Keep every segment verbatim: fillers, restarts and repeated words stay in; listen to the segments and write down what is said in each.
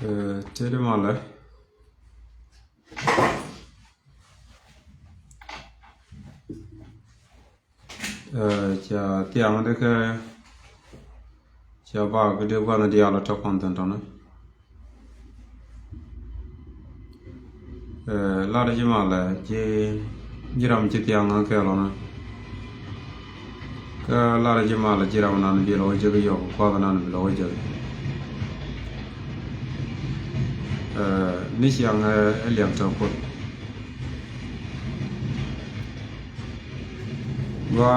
Ɛ, tëëdi malɛ. Ɛ, ca thiaŋ di kɛ ca bak di gua̱n diaal tɔ kɔn thin tɔni. Ɛ, lar ji̱ malɛ ji̱, ji̱ ram ci thiaŋ kɛ lɔnä. Kä lar ji̱ malɛ ji̱ ram nan bi lɔ wä jek yɔk kuath nan bi lɔ wä jek. Ɛ, ni ciaŋ, ɛ, ɛ liak tɔ kuoth. Gua,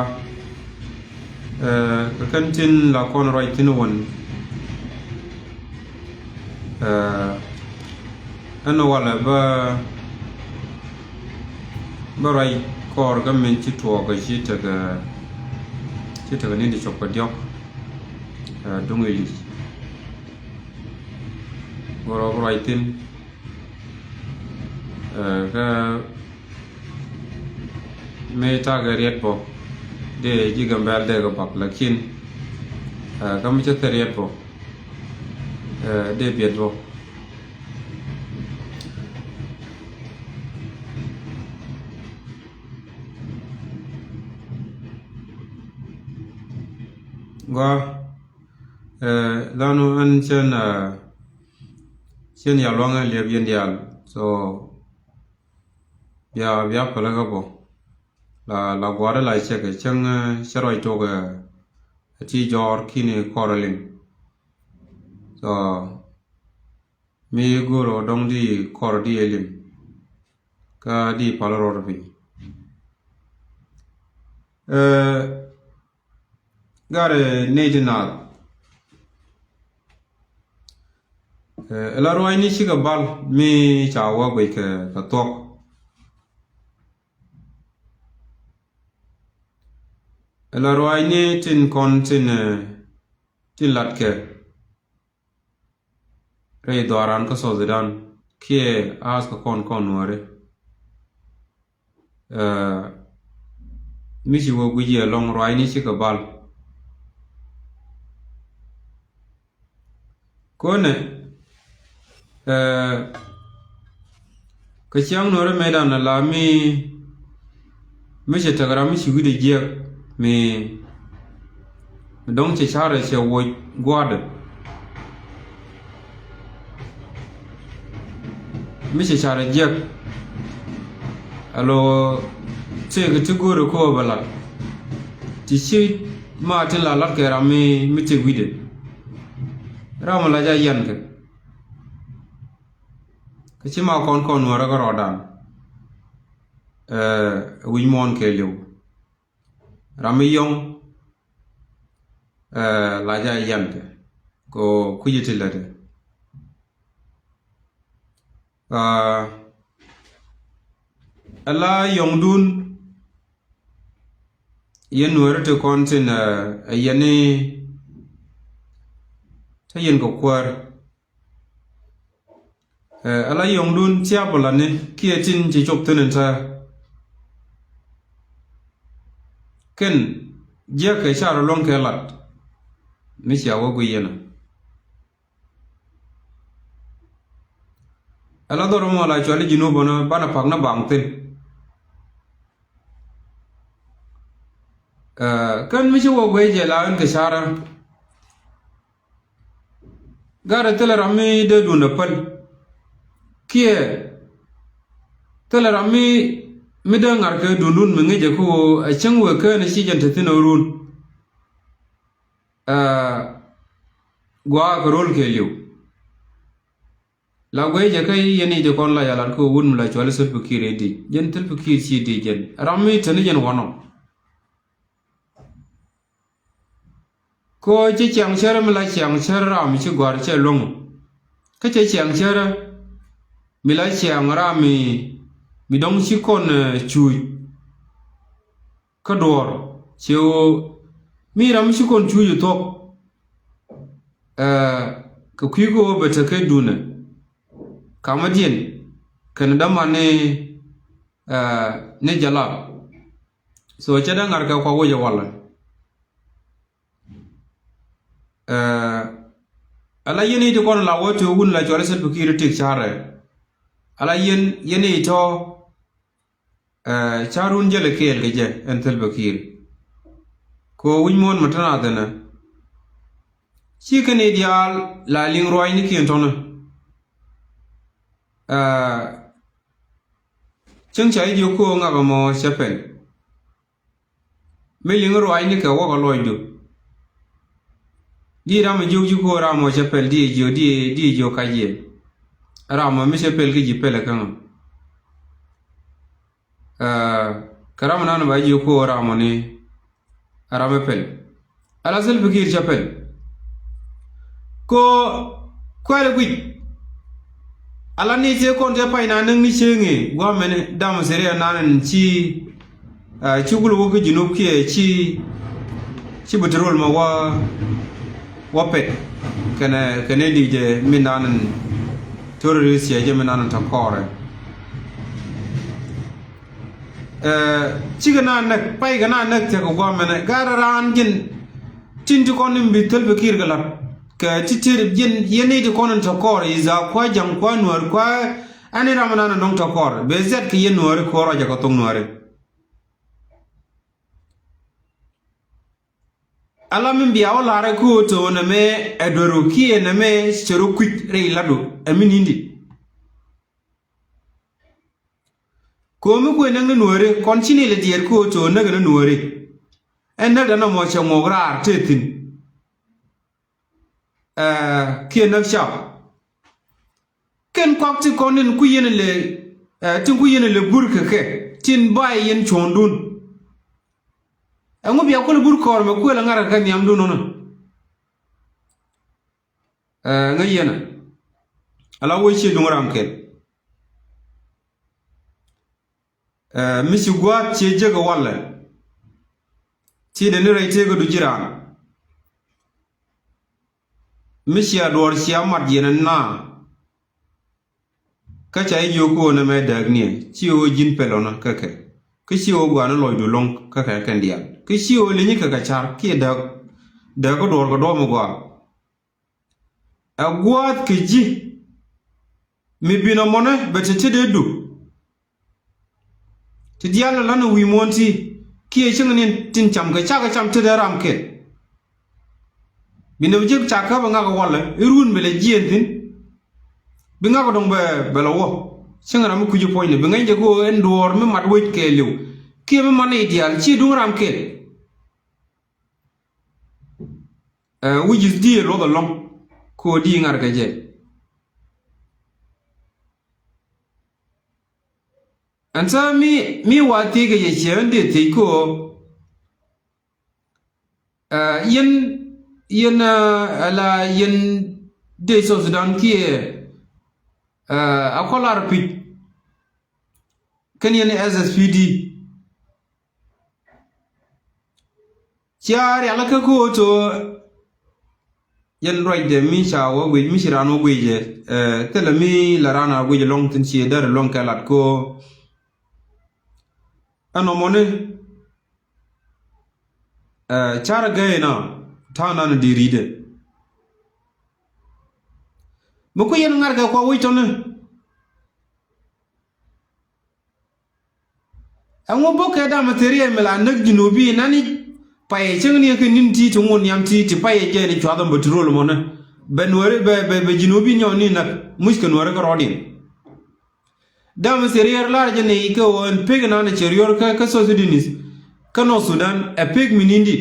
ɛ, kɛ kɛn tin la kɔn ruac thin wän. Ɛ, ɛn walɛ bä, bä ruac kɔɔr kä min ci tuɔɔk ci tekɛ, ci tekɛ ni di cɔk kɛ diɔk. Ɛ, duŋ ilic. Gua rɔ bä ruac thin. Ɛ, kä mi takɛ riɛt bɔ dee ji̱ Gambɛl dee kɛ bak, lakin, ɛ, kä mi cä thil riɛt bɔ, ɛ, dee biɛt bɔ. Gua, ɛ, lanu ɛn cɛn, ɛ, cɛn ya luaŋ ɛ liɛp yɛn diaal. So, bia, bia pälikä bɔ. La, la gua̱a̱rä la cɛk cäŋ, ɛ, cä ruac tok, ɛ, ti jɔɔr kini kɔr liŋ. So, mi go̱o̱r ɔ dɔ̱ŋ di kɔr di ɛ liŋ. Kä di pal rɔɔd piny. Ɛ, garɛ nɛy ti naath. Ɛ, la ruaacni cikɛ bal mi ca wä guic kɛ, kɛ thuɔ̱k. Ɛ, la ruaacni tin kɔn tin, ɛ, tin latkɛ rɛy dhɔaran kä South Sudan kiɛ aas kä kɔn kɔn Nuääri. Ɛ, mi ci wä guic yɛ lɔŋ ruaacni cikɛ bal. Konɛ, ɛ, kɛ ciaŋ Nuääri mëëdan la mi, mi cɛ tek ram mi ci wi̱cdɛ jiɛk mi, mi dɔ̱ŋ cɛ carɛ cɛ woc gua̱a̱dɛ. Mi cɛ carɛ jiɛk. Alo, tëëkɛ ti go̱o̱rɛ kɛ ɣöö bɛ lat. Ti ci ma tin la lat kɛ ram mi, mi tëëk wi̱cdɛ. Ram mi la ja yian kɛ. Kä ci ma kɔn kɔn Nuäärä kä rɔɔdan. Ɛ, wi̱c muɔ̱ɔ̱n kɛɛliw. Ram mi yɔ̱ŋ, ɛ, la ja yian kɛ. Kɛ kui̱c ti lätdɛ. Ɛ, ala yɔ̱ŋdun, yɛn Nuäärä ti kɔn tin, ɛ, ɛ yɛn ni, te yɛn kɛ kuäär. Ɛ, ala yɔ̱ŋdun cia bä lat ni kiɛ tin ci cop thi̱n in tɛ̱̈ɛ̱̈. Kɛn jiäkɛ car luɔ̱ŋ kɛ lat. Mi cia wä guiy yɛn ɛ. Ala dhɔr mɔ la cuali Junub bä ni banɛ pak ni baŋ thi̱n. Ɛ, kɛn mi ci wä guiy jɛ la in kɛ carä. Garɛ thilɛ ram mi dee duundɛ päl. Kiɛ thilɛ ram mi, mi dee ŋa̱r kɛ duundun mi ŋi̱cɛ kä ɣöö ɛ cäŋ wëë kään ɛ ci jɛn te thi̱n ɣä run. Ɛ, gua̱a̱ kɛ ro̱l kɛɛliw. La guɛy jɛ kä yɛn i̱ ti kɔn la yalat kä wut mi la cuali Salva Kiir ɛ dic. Jɛn Salva Kiir ci dic jɛn. Ram mi te ni jɛn wanɔ. Kä cä ciaŋ cär mi la ciaŋ cär ram mi ci gɔ̱a̱r cɛ luäŋ. Kä cä ciaŋ cär mi la ciaŋ ram mi, mi dɔ̱ŋ ci kɔn, ɛ, cuuc. Kä duɔ̱ɔ̱r cɛ ɣöö mi ram mi ci kɔn cuuc ɛ thuɔ̱k. Ɛ, kɛ kui̱ kɛ ɣöö bɛ tekɛ duundɛ. Kamädiɛn kɛnɛ dämani, ɛ, ni jalab. So cɛ dee ŋa̱r kɛ kua wecɛ walɛ. Ɛ, Ala yɛn i̱ ti kɔn la wä ti wun la cuali Salva Kiir ti carɛ. Ala yɛn, yɛn i̱ tɔ, eh, carun jɛlɛ kɛɛl kɛ jɛ ɛn Salva Kiir. Ko wi̱ny muɔ̱n ma tɛn a thɛnɛ. Ci kɛn i̱ diaal la liŋ ruacnikiɛn tɔnä. Eh, cäŋ ca i̱ jiök ko ŋak ɛmɔ cɛ pɛl. Mi liŋ ruacnikɛ wäkɛ lɔcdu. Di ram mi jiök ji̱ ko ram mɔ cɛ pɛl di jiök, di, di jiök kac yɛ. Ram mɔ mi cɛ pɛl ki ji̱ pɛl ɛ käŋä. Eh, kɛ ram nan ba jiök ko ram mɔ ni ram mi pɛl. Ala Salva Kiir cɛ pɛl. Ko kuɛl guic. Ala ni cɛ kɔn cɛ pay na näk ni cɛ ŋe guamɛni dam siriɛ nan ci, ah, ci gul wä kä Junub kiɛ ci, ci petrol ma wä, wä pet. Kɛnɛ, kɛnɛ di jɛ mi nan terrorist cɛ jɛ mi nan ta kɔrɛ. Eh, cikɛ na näk, paykɛ na näk tekɛ guamɛnɛ. Gat raan ji̱n tin ti kɔn in bi Salva Kiir kɛ la̱t. Kɛ ti ti ji̱n yɛn ni ti kɔn in te kɔr i̱ za kua jaŋ kua nuäär kua ɛn in ram nan in dɔ̱ŋ te kɔr. Bɛ zɛt kɛ yɛn nuääri kɔr a jɛ kɛ thok nuääri. Ala min bia wä la̱rɛ ki ɣöö to̱o̱nɛ mɛ ɛ dueru kiɛ nɛ mɛ cɛ rɔ kui̱c rɛy la̱tdu ɛ mi ni̱n di. Ko̱o̱mi kuëë näk ni nuääri kɔn ci ni lɛ diɛɛr ki ɣöö to̱o̱n näk ni nuääri. Ɛn näk dɛn ɔmɔ cɛ ŋuɔk raar tëë thi̱n. Ɛɛ, kiɛ näk cap. Kɛn kɔak ti kɔn in ku yɛn ilɛ, ɛɛ, tin ku yɛn ilɛ bur kɛ kɛ tin bay yɛn cuɔ̱ɔ̱ŋdun. Ɛŋu bia kul bur kɔɔr mɛ kuël ɛ ŋa̱rkɛ kɛ nhiamdun nɔnɔ. Ɛɛ, ŋäc yɛn ɛ ala wec ciɛ duŋ ram kɛl. Ɛɛ, mi ci gua̱a̱th ciɛ jek ɛ walɛ. Ti dee ni rɛy tëëkä du ji̱ raan. Mi cia duɔ̱ɔ̱r cia mat yɛn ɛ naa. Kä ca i̱ jiök ko̱o̱n ɛmɛ dääk niɛ ci ɣöö ji̱n pɛl ɔnä kä kɛ. Kä ci ɣöö gua̱a̱n ni lɔcdu lo̱ŋ kä kɛ kɛn diaal. Kä ci ɣöö li̱nyi kɛ kɛ ca̱r kiɛ dääk. Dääk kä duɔ̱ɔ̱r kɛ duɔ̱ɔ̱p mi gua̱a̱. Ɛ gua̱a̱th kɛ ji̱. Mi binɔ mɔnɛ bɛ te tetdɛ du. Ti diaal ɛ la̱n ɛ wi̱i̱ muɔ̱ɔ̱n ti kiɛ cäŋ ni tin cam kɛ cakɛ cam tetdɛ ram kɛl. Bi nɛ bi jek cak kä bɛ ŋak ɛ walɛ i̱ run bɛ lɛ jiɛɛn thi̱n. Bi ŋak ɛ dɔ̱ŋ bɛ, bɛ lɛ wä. Cäŋ ram mi kui̱c ɛ puɔ̱nydɛ bi ŋäcdɛ kä ɣöö ɛn duɔ̱ɔ̱r mi mat wec kɛɛliw. Kiɛ mi mat nɛy diaal ci duŋ ram kɛl. Ɛ, wi̱c i̱ di̱i̱ ɛ luɔth ɛlɔ̱ŋ kɛ ɣöö di̱i̱ ŋa̱r kɛ jɛ. Ɛn thaa mi, mi wa thiec kɛ yɛ ciɛ ɛn dee thiec kɛ ɣöö, ɛ, yɛn, yɛn, ɛ, ala yɛn dee South Sudan kiɛ, ɛ, a kɔlar pi̱c kɛn yɛn S S P D. Cia rialikä ko̱o̱t ɣöö yɛn ruacdɛ mi ca wä guic, mi ci raan wä guic ɛ, ɛ, thilɛ mi la raan a guic ɛlɔ̱ŋ thi̱n ci däär ɛlɔ̱ŋ kɛ lat ko̱o̱. Ɛn ɔmɔni, ɛ, carɛ gäy na ta̱a̱ nan di̱i̱t ri̱tdɛ. Mi ku yɛn ŋa̱rkɛ kua wi̱c tɔ̱ni. Ɛŋu bok kɛ dam theriɛ mi la näk Junubi nani payɛ cäŋ ni kɛ ni̱n ti ti ŋun yam ti ti payɛ jɛ ni cuath ɛn bɛ ti rol mɔnɛ. Bɛ nuäri bɛ, bɛ, bɛ Junubi nyɔk ni näk muc kɛ nuäri kä rɔɔdiɛn. Dam theriɛ lar jɛ ni kɛ ɣöö ɛn pek nani cɛ riɔr kä, kä South Sudanese kä North Sudan ɛ pek mi ni̱n di.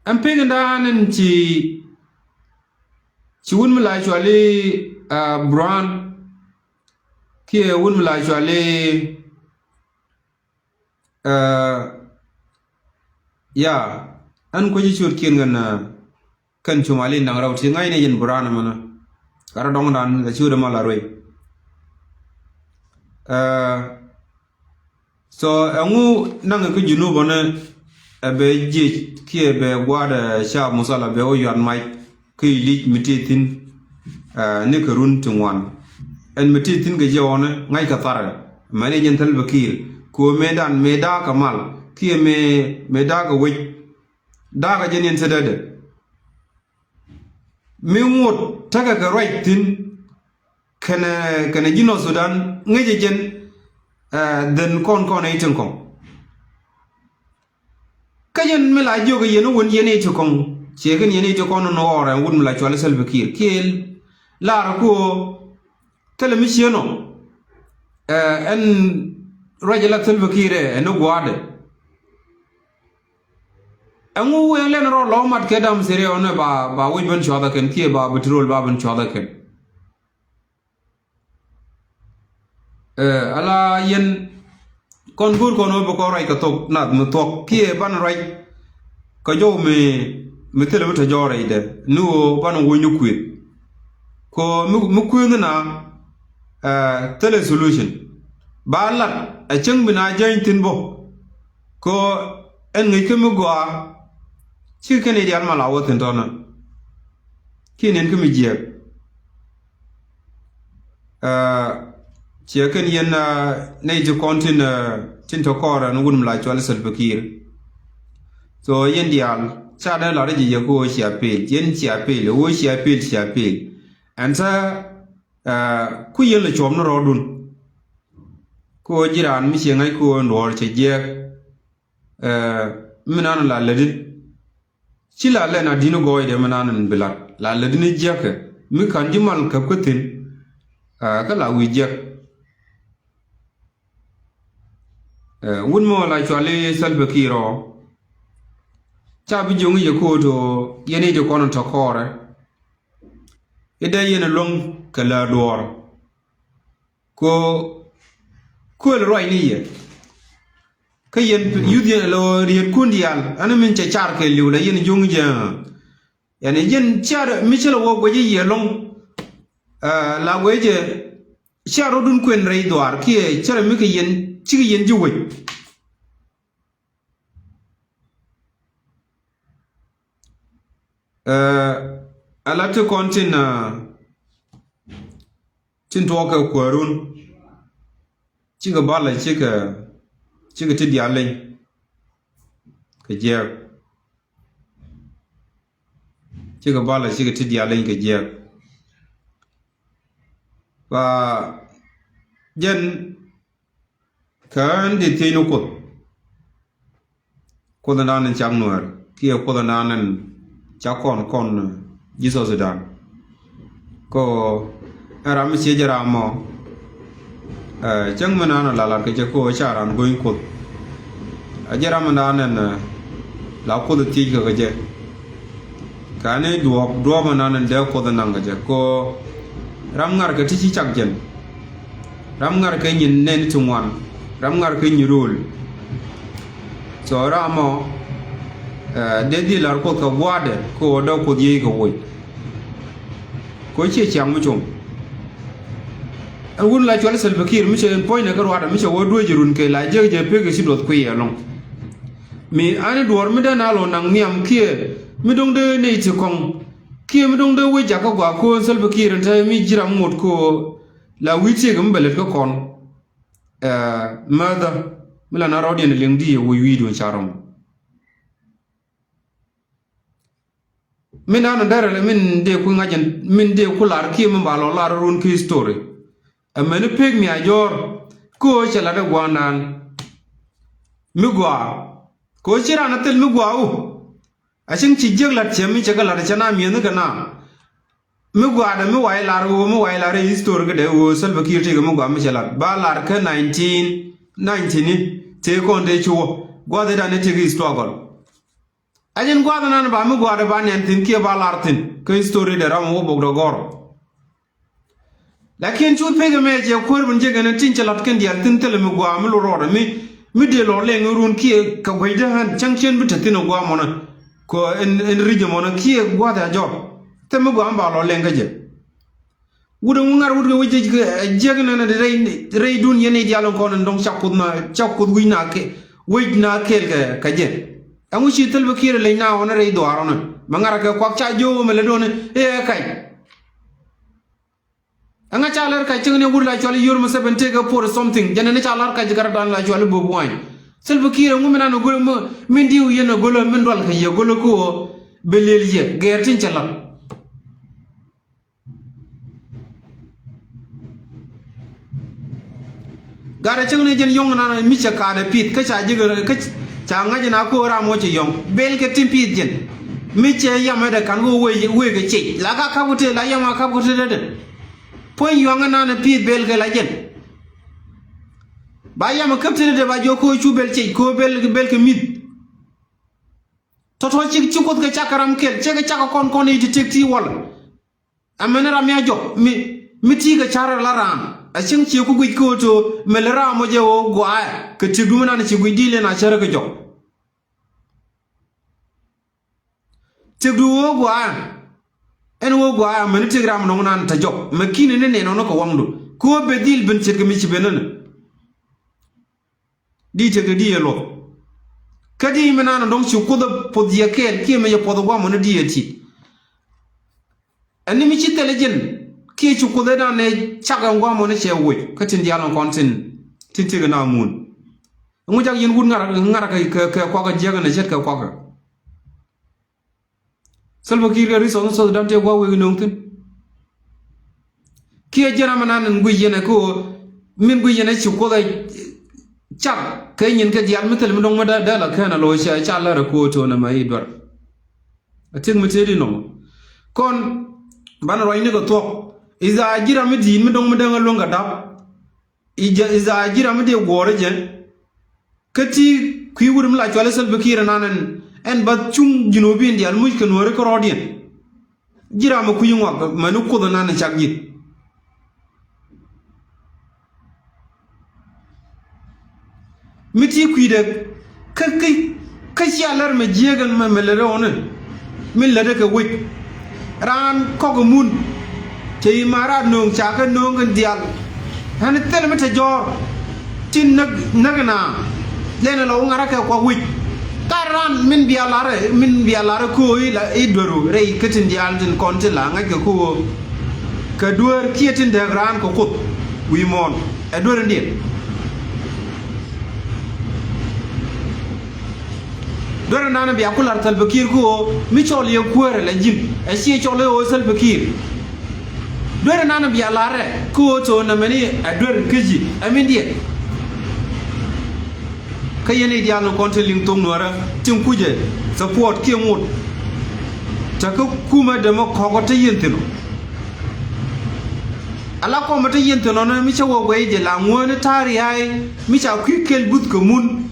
Ɛn pekdan ɛn ci, ci wun mi la cuali, ah, Buran kiɛ wun mi la cuali, ah, ya, ɛn kuecä ciötkiɛn kɛn, ah, kɛn cumali naŋ rɛw ti ŋa̱cni yɛn Buran ɛmɛnɛ. Gat rɔ dɔŋdan la ciöt ɛmɔ la ruec. Ah, So ɛŋu naŋ kä Junub ɔnɛ ɛ bɛ jiec kiɛ bɛ gua̱a̱dɛ ca musala bɛ wä yuan mac kä ilic mi tëë thi̱n, ɛ, ni kɛ run ti ŋuan. Ɛn mi tëë thi̱n kɛ jɛ ɔnɛ ŋa̱c kɛ tharɛ mɛn i̱ jɛn Salva Kiir Kɛ ɣöö mëë dan mëë da̱a̱kɛ mal kiɛ mëë mëë da̱a̱kɛ wec, da̱a̱kɛ jɛ niɛn thi̱n dädɛ. Mi ŋot tekɛ kɛ ruac thi̱n kɛnɛ kɛnɛ ji̱ North Sudan ŋäcɛ jɛn, eh, then kɔn kɔn ɛ i̱ tin kɔŋ. Kä yɛn mi la jiök yɛn i̱ wun yɛn i̱ ti kɔŋ, ciɛ kɛn yɛn i̱ ti kɔn in ɣɔr ɛn wut mi la cual i̱ Salva Kiir kiɛ lar ku thilɛ mi cieen ɔ. Eh, ɛn ruac la Salva Kiir ɛ ɛn i̱ gua̱a̱dɛ. Ɛŋu wëë lɛn rɔ lɔ mat kɛ dam siri ɔnɛ ba ba wi̱c ben cuathä kɛn kiɛ ba petrol ba ben cuathä kɛn. Eh, ala yɛn kɔn go̱o̱r kɔn wä bi kɔn ruac kɛ thok nath mi thuɔk kiɛ ban ruac kɛ jɔw mi mi thilɛ mi te jɔw rɛydɛ ni ɣöö ban wuɔ̱ny ni kuëth. Kɛ mi mi kuëth ni na, eh, thilɛ solution ba lat a cäŋ bi na jäny thi̱n bä. Kɛ ɛn ŋäc kä mi gɔaa ci kɛn i̱ diaal ma la wä thi̱n tɔnä. Kiɛ nɛn kä mi jiɛɛk. Eh, ciɛ kɛn yɛn, eh, nɛy ti kɔn tin, eh, tin tɔ kɔɔr ɛn wun mi la cual i̱ Salva Kiir. So yɛn diaal ca dee lar i̱ ji̱ yɛ kä ɣöö cia pel, yɛn cia pel, ɣöö cia pel, cia pel. Ɛn thä, eh, ku yɛn lɛ cuɔp ni rɔɔdun. Kä ɣöö ji̱ raan mi ciɛ ŋa̱c kä ɣöö ɛn duɔ̱ɔ̱r cɛ jiɛɛk. Eh, mi nan la lätdi. Ci la lɛn a di̱n gɔɔydɛ mi nan in bi lat la lätdi ni jiäkɛ mi ka̱n ji̱ mal käp kä thi̱n. Eh, kä la wi̱i̱ jiäk. Eh, wut mi ɣöö la cual i̱ Salva Kiir ɔ ca bi jiöŋ i̱ yɛ ko̱o̱t ɣöö yɛn i̱ ti kɔn in tɔ kɔɔrɛ. I̱ dee yɛn iluäŋ kɛ lääk duɔ̱ɔ̱r. Kɛ kuël ruacni yɛ. Kä yɛn youth yɛn lɔ rietkun diaal ɛn min cɛ car kɛ li̱w la yɛn juŋ jɛ. Yɛn yɛn car mi cä lɛ wä guɛc yɛ lɔŋ. Eh, la guɛc jɛ car rɔdun kuën rɛy dhuaar kiɛ cärɛ mi kɛ yɛn cikɛ yɛn ji̱ wec. Eh, ala ti kɔn tin, eh, tin tuɔɔk kɛ kuäärun. Cikɛ balɛ cikɛ, cikɛ ti diaal leny kɛ jiɛɛk. Cikɛ balɛ cikɛ ti diaal leny kɛ jiɛɛk. Ba jɛn kään di thiecni Kuoth. Kuoth in dan in cak Nuäär kiɛ Kuoth in dan in cak kɔn kɔn, eh, ji̱ South Sudan. Kɛ ɣöö ɛn ram mi ciec ram mɔ, eh, cäŋ mi nan in la lat kɛ cɛ kɛ ɣöö ca ran go̱ny Kuoth. A jɛ ram in dan in, eh, la Kuoth thiec kɛ kɛ jɛ. Kani duɔ̱ɔ̱p duɔ̱ɔ̱p in nan in dee Kuoth in naŋ kɛ jɛ kɛ ɣöö ram ŋa̱r kɛ ti ci cak jɛn. Ram ŋa̱r kɛ nyin nɛn ti ŋuan. Ram ŋa̱r kɛ nyin rööl. So ram mɔ, eh, dee dhil lar Kuoth kɛ gua̱a̱dɛ kɛ ɣöö dee Kuoth yiëë kɛ woc. Kɛ ɣöö ciɛ ciaŋ mi com. Ɛn wun la cual Salva Kiir mi cɛ ɛn puɔ̱nynɛ kä ruaadɛ mi cɛ wä duec run kɛ la jiäk jɛ pek kɛ ci duɔth kui̱ ɛlɔ̱ŋ. Mi ani duɔ̱ɔ̱r mi dee na lɔ naŋ nhiam kiɛ mi do̱ŋ dee nɛy ti kɔŋ. Kiɛ mi do̱ŋ dee wec jakä gɔaa ko̱o̱n Salva Kiir ɛn te mi ji̱ ram ŋot ko̱o̱ la wi̱i̱ tiek mi bɛ lät kä kɔn. Eh, määthä mi la na rɔɔdiɛn liŋ di yɛ wec wi̱i̱ duɔ̱n ca rɔm. Min dan dɛrɛ lɛ min dee ku ŋa̱c ɛn min dee ku lar kiɛ min ba lɔ lar run ki history. Ɛmɛni pek mi a jɔɔr ko̱o̱ cɛ lat ɛ gua̱a̱ndan. Mi gɔaa ko̱o̱ ci ran a thil mi gɔaa wu. A cieŋ ci jiäk lat cɛ mi cɛ kɛ lat cɛ na mi̱eethni kɛ na. Mi gua̱a̱dɛ mi wa̱i̱ lar ɣöö mi wa̱i̱ lar i̱ history kädɛ ɣöö Salva Kiir tëëkɛ mi gua̱a̱ mi cɛ lat ba lar kä nineteen ninety ni tëë kɔn tëë ci wä gua̱a̱th i̱ dan i̱ tëëkɛ struggle. A jɛn gua̱a̱th inan ba mi gua̱a̱dɛ ba nɛn thi̱n kiɛ ba lar thi̱n kä history dɛ ram wä bok dɔ gɔ̱r. Lakin cu pek ɛmɛ cɛ kuäär bin jek ɛn tin cɛ lat kɛn diaal tin thilɛ mi gua̱a̱ mi lo rɔɔdɛ mi mi dee lɔ lɛŋ run kiɛ kɛ guecdä ɣän cäŋ cien bi te thin ɛ gua̱a̱ mɔnä. Kɔ ɛn ɛn ri̱c ɛmɔnä kiɛ gua̱a̱th a jɔr thil mi gua̱a̱ mi ba lɔ lɛŋ kä jɛ. Wut ɛŋu ŋa̱r wut kɛ wec jiäk nɛn rɛy rɛy dun yɛn i̱ diaal in kɔn in dɔ̱ŋ cak kuoth na cak kuoth wi̱c na kɛ wec na kɛɛl kɛ kɛ jɛ. Ɛŋu ci thil bi kiɛɛr leny na ɣɔn rɛy dhuaar ɣɔn mɛ ŋa̱r kɛ kuak ca jiök mɛ lɛ duɔ̱n i̱ ɛ kac. Ɛŋa ca lär kac cäŋ ni wut la cuali Yoweri Museveni tëëkɛ forty something, jɛn ni ca lär kac kärdan la cuali Bobi Wine. Salva Kiir ɛŋu mi nan a gol mi, min diw yɛn a gol, min dual kɛ yɛ gol kä ɣöö bɛ lël yɛ gɛɛr tin cɛ la̱t. Gat a cäŋ ni jɛn yɔ̱ŋ nan mi cɛ kaat ɛ pith kä ca ji̱ kä ca ŋa̱c na ko̱o̱r ram wä cɛ yɔ̱ŋ bel kɛ tin pith jɛn. Mi cɛ yam ɛ dɛ kan wä wee wee kɛ cec la ka kap kɛ te la yam a kap kɛ te dɛ dɛ. Puɔ̱ny yuaŋä nanɛ pi̱i̱th bel kɛ la jɛn. Ba yam ɛ käp tini dee ba jiɔ ko̱ cu bel cec ko̱ bel bel kɛ mi̱th. Tɔ̱tɔ̱ ci ci Kuoth kɛ cak kɛ ram kɛl cɛ kɛ cak kɛ kɔn kɔn i̱ ti tëk ti wal. Ɛmɛni ram ya jɔk mi mi ti kɛ car la raan. A cieŋ cie ku guic ko̱ to̱ mɛl ram mɔ jɛ ɣöö gua̱a̱ kɛ ti̱k dumi nanɛ ci guic di̱i̱l in a cärä kɛ jɔk. Tëkdu ɣöö gua̱a̱ ɛn ɣöö gua̱a̱ mɛni tëk ram nɔŋ nan te jɔk mɛ ki̱ni ni nɛn ɔnɔ kɛ waŋdu. Kɛ ɣöö bɛ dhil ben ce̱tkɛ mi ci ben nänä. Di tëkdu di yɛ luɔth. Kä di mi nan dɔ̱ŋ ci Kuoth ɛ puɔth yɛ kɛɛl kiɛ mi yɛ puɔth ɛ guamɔ ni di yɛ ti. Ɛn ni mi ci thilɛ ji̱n kiɛ ci Kuoth ɛ nan ɛ cak ɛn guamɔ ni cɛ woc kä tin diaal ɛn kɔn tin tin tëk ɛ na mun. Ŋu jak yɛn wut ŋarak ŋarak kɛ kɛ kuakä jiäk ɛn ɛ ce̱tkɛ kuakä. Salva Kiir kɛ resource ni South Sudan tëë gua̱a̱k wëë kɛ nööŋ thi̱n. Kiɛ jiɛn amɛ nan in guic yɛn ɛ kä ɣöö min guic yɛn ɛ ci Kuoth ɛ cak kɛ nyin kɛ diaal mi thil mi dɔ̱ŋ mi dee dee la kɛn ɛ lo̱c ca ca lär ɛ kä ɣöö to̱n ɛmɛ i̱ duer. Ɛ ti̱k mi tëëdi nɔmɔ kɔn banɛ ruacni kɛ thuɔ̱k. I̱ dhaa ji̱ ram mi di̱i̱t mi dɔ̱ŋ mi dee ŋä luäŋ kɛ da̱p. I̱ jɛ i̱ dhaa ji̱ ram mi dee guɔ̱ɔ̱r i̱ jɛ. Kä ti kui̱ wut mi la cuali Salva Kiir ɛnan ɛn ɛn bath cuŋ ji̱n wä bi in diaal muc kɛ nuɔ̱ɔ̱ri kä rɔɔdiɛn. Ji̱ ram mi kui̱ ŋuak mɛn ni Kuoth ɛnan ɛn cak ji̱. Mi ti kui̱dɛ kä kä kä cia lär mɛ jiääk ɛn mɛ mɛ lät ɛ ɣɔni. Min lätdä kɛ wec raan kɔk imun. Cɛ imarat nööŋ ca kɛ nööŋ kɛn dhial. Ɣän thilɛ mi te jɔ̱ɔ̱r tin näk näk na. Lɛn ɛ lɔ wä ŋa̱rä kɛ kuak wec. Gat raan min bia larɛ min bia larɛ köö i̱ la i̱ dueru rɛy kä tin diaal tin kɔn tin la ŋa̱ckɛ köö. Kɛ dueer kiɛ tin dääk raan kɛ Kuoth wi̱i̱ muɔ̱ɔ̱n ɛ dueer in diɛn. Duer ɛnan bia ku lar Salva Kiir ku ɣöö mi cɔl yɛ kuäärɛ la ji̱n ɛ ciɛ cɔl ɛ ɣöö Salva Kiir. Duer ɛnan bia larɛ ku ɣöö to̱o̱n nɛmɛni ɛ duer kä ji̱ ɛ min diɛn. Kä yɛn i̱ diaal ni kɔn te liŋ thok nuäärä tin kucɛ support kiɛ ŋot. Te kä kumɛ dämɛ kɔ̱kɔ te yɛn thi̱n ɔ. Ala kɔmɛ te yɛn thi̱n ɔ ni mi cä wä guɛy jɛ la ŋuääni ta̱a̱ ria̱a̱y mi ca kui̱ kɛl buth kɛ mun.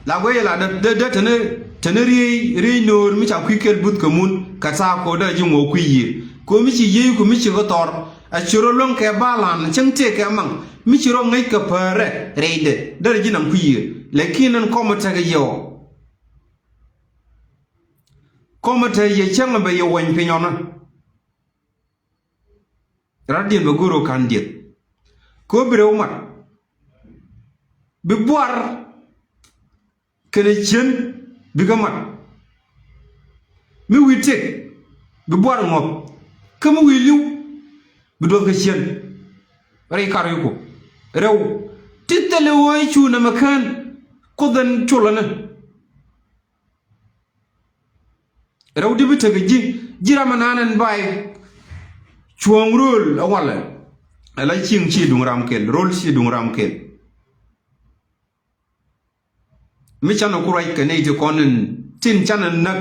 La guey la dee dee teni teni riey riey no̱o̱r mi ca kui̱ kɛl buth kɛ mun kɛ thaak ko̱dɛ ji̱ ŋuɔ kui̱ yiëë. Ko̱ mi ci yiëë ku mi ci kä thɔr a ci rɔ luäŋ kɛ balan cäŋ tëë kɛ maŋ mi ci rɔ ŋäc kɛ päärɛ rɛydɛ derɛ ji̱ naŋ kui̱ yiëë. Lɛkin ɛn kɔmɛ tekɛ yɛ ɔ kɔmɛ te yɛ cäŋ bɛ yɛ wäny piny ɔnä. Rat diɛn bɛ go̱r ɣöö ka̱n dieth. Kɛ ɣöö bi rɛw mat bi buar kɛnɛ cien bi kä mat. Mi wi̱i̱ tëk bi buar ŋɔ̱p kä mi wi̱i̱ li̱w bi duɔth kɛ cien. Rɛy kar wi̱i̱ ku rɛw ti thilɛ ɣöö i̱ cu nɛmɛ kään Kuoth ɛn colä ni. Rɛw di bi tekɛ ji̱ ji̱ ram ɛnan ɛn bay. Cuɔ̱ɔ̱ŋ rööl ɛ walɛ. Ɛ la cieŋ ci duŋ ram kɛl rööl ci duŋ ram kɛl. Mi canɛ ku ruac kɛ nɛy ti kɔn in tin canɛ näk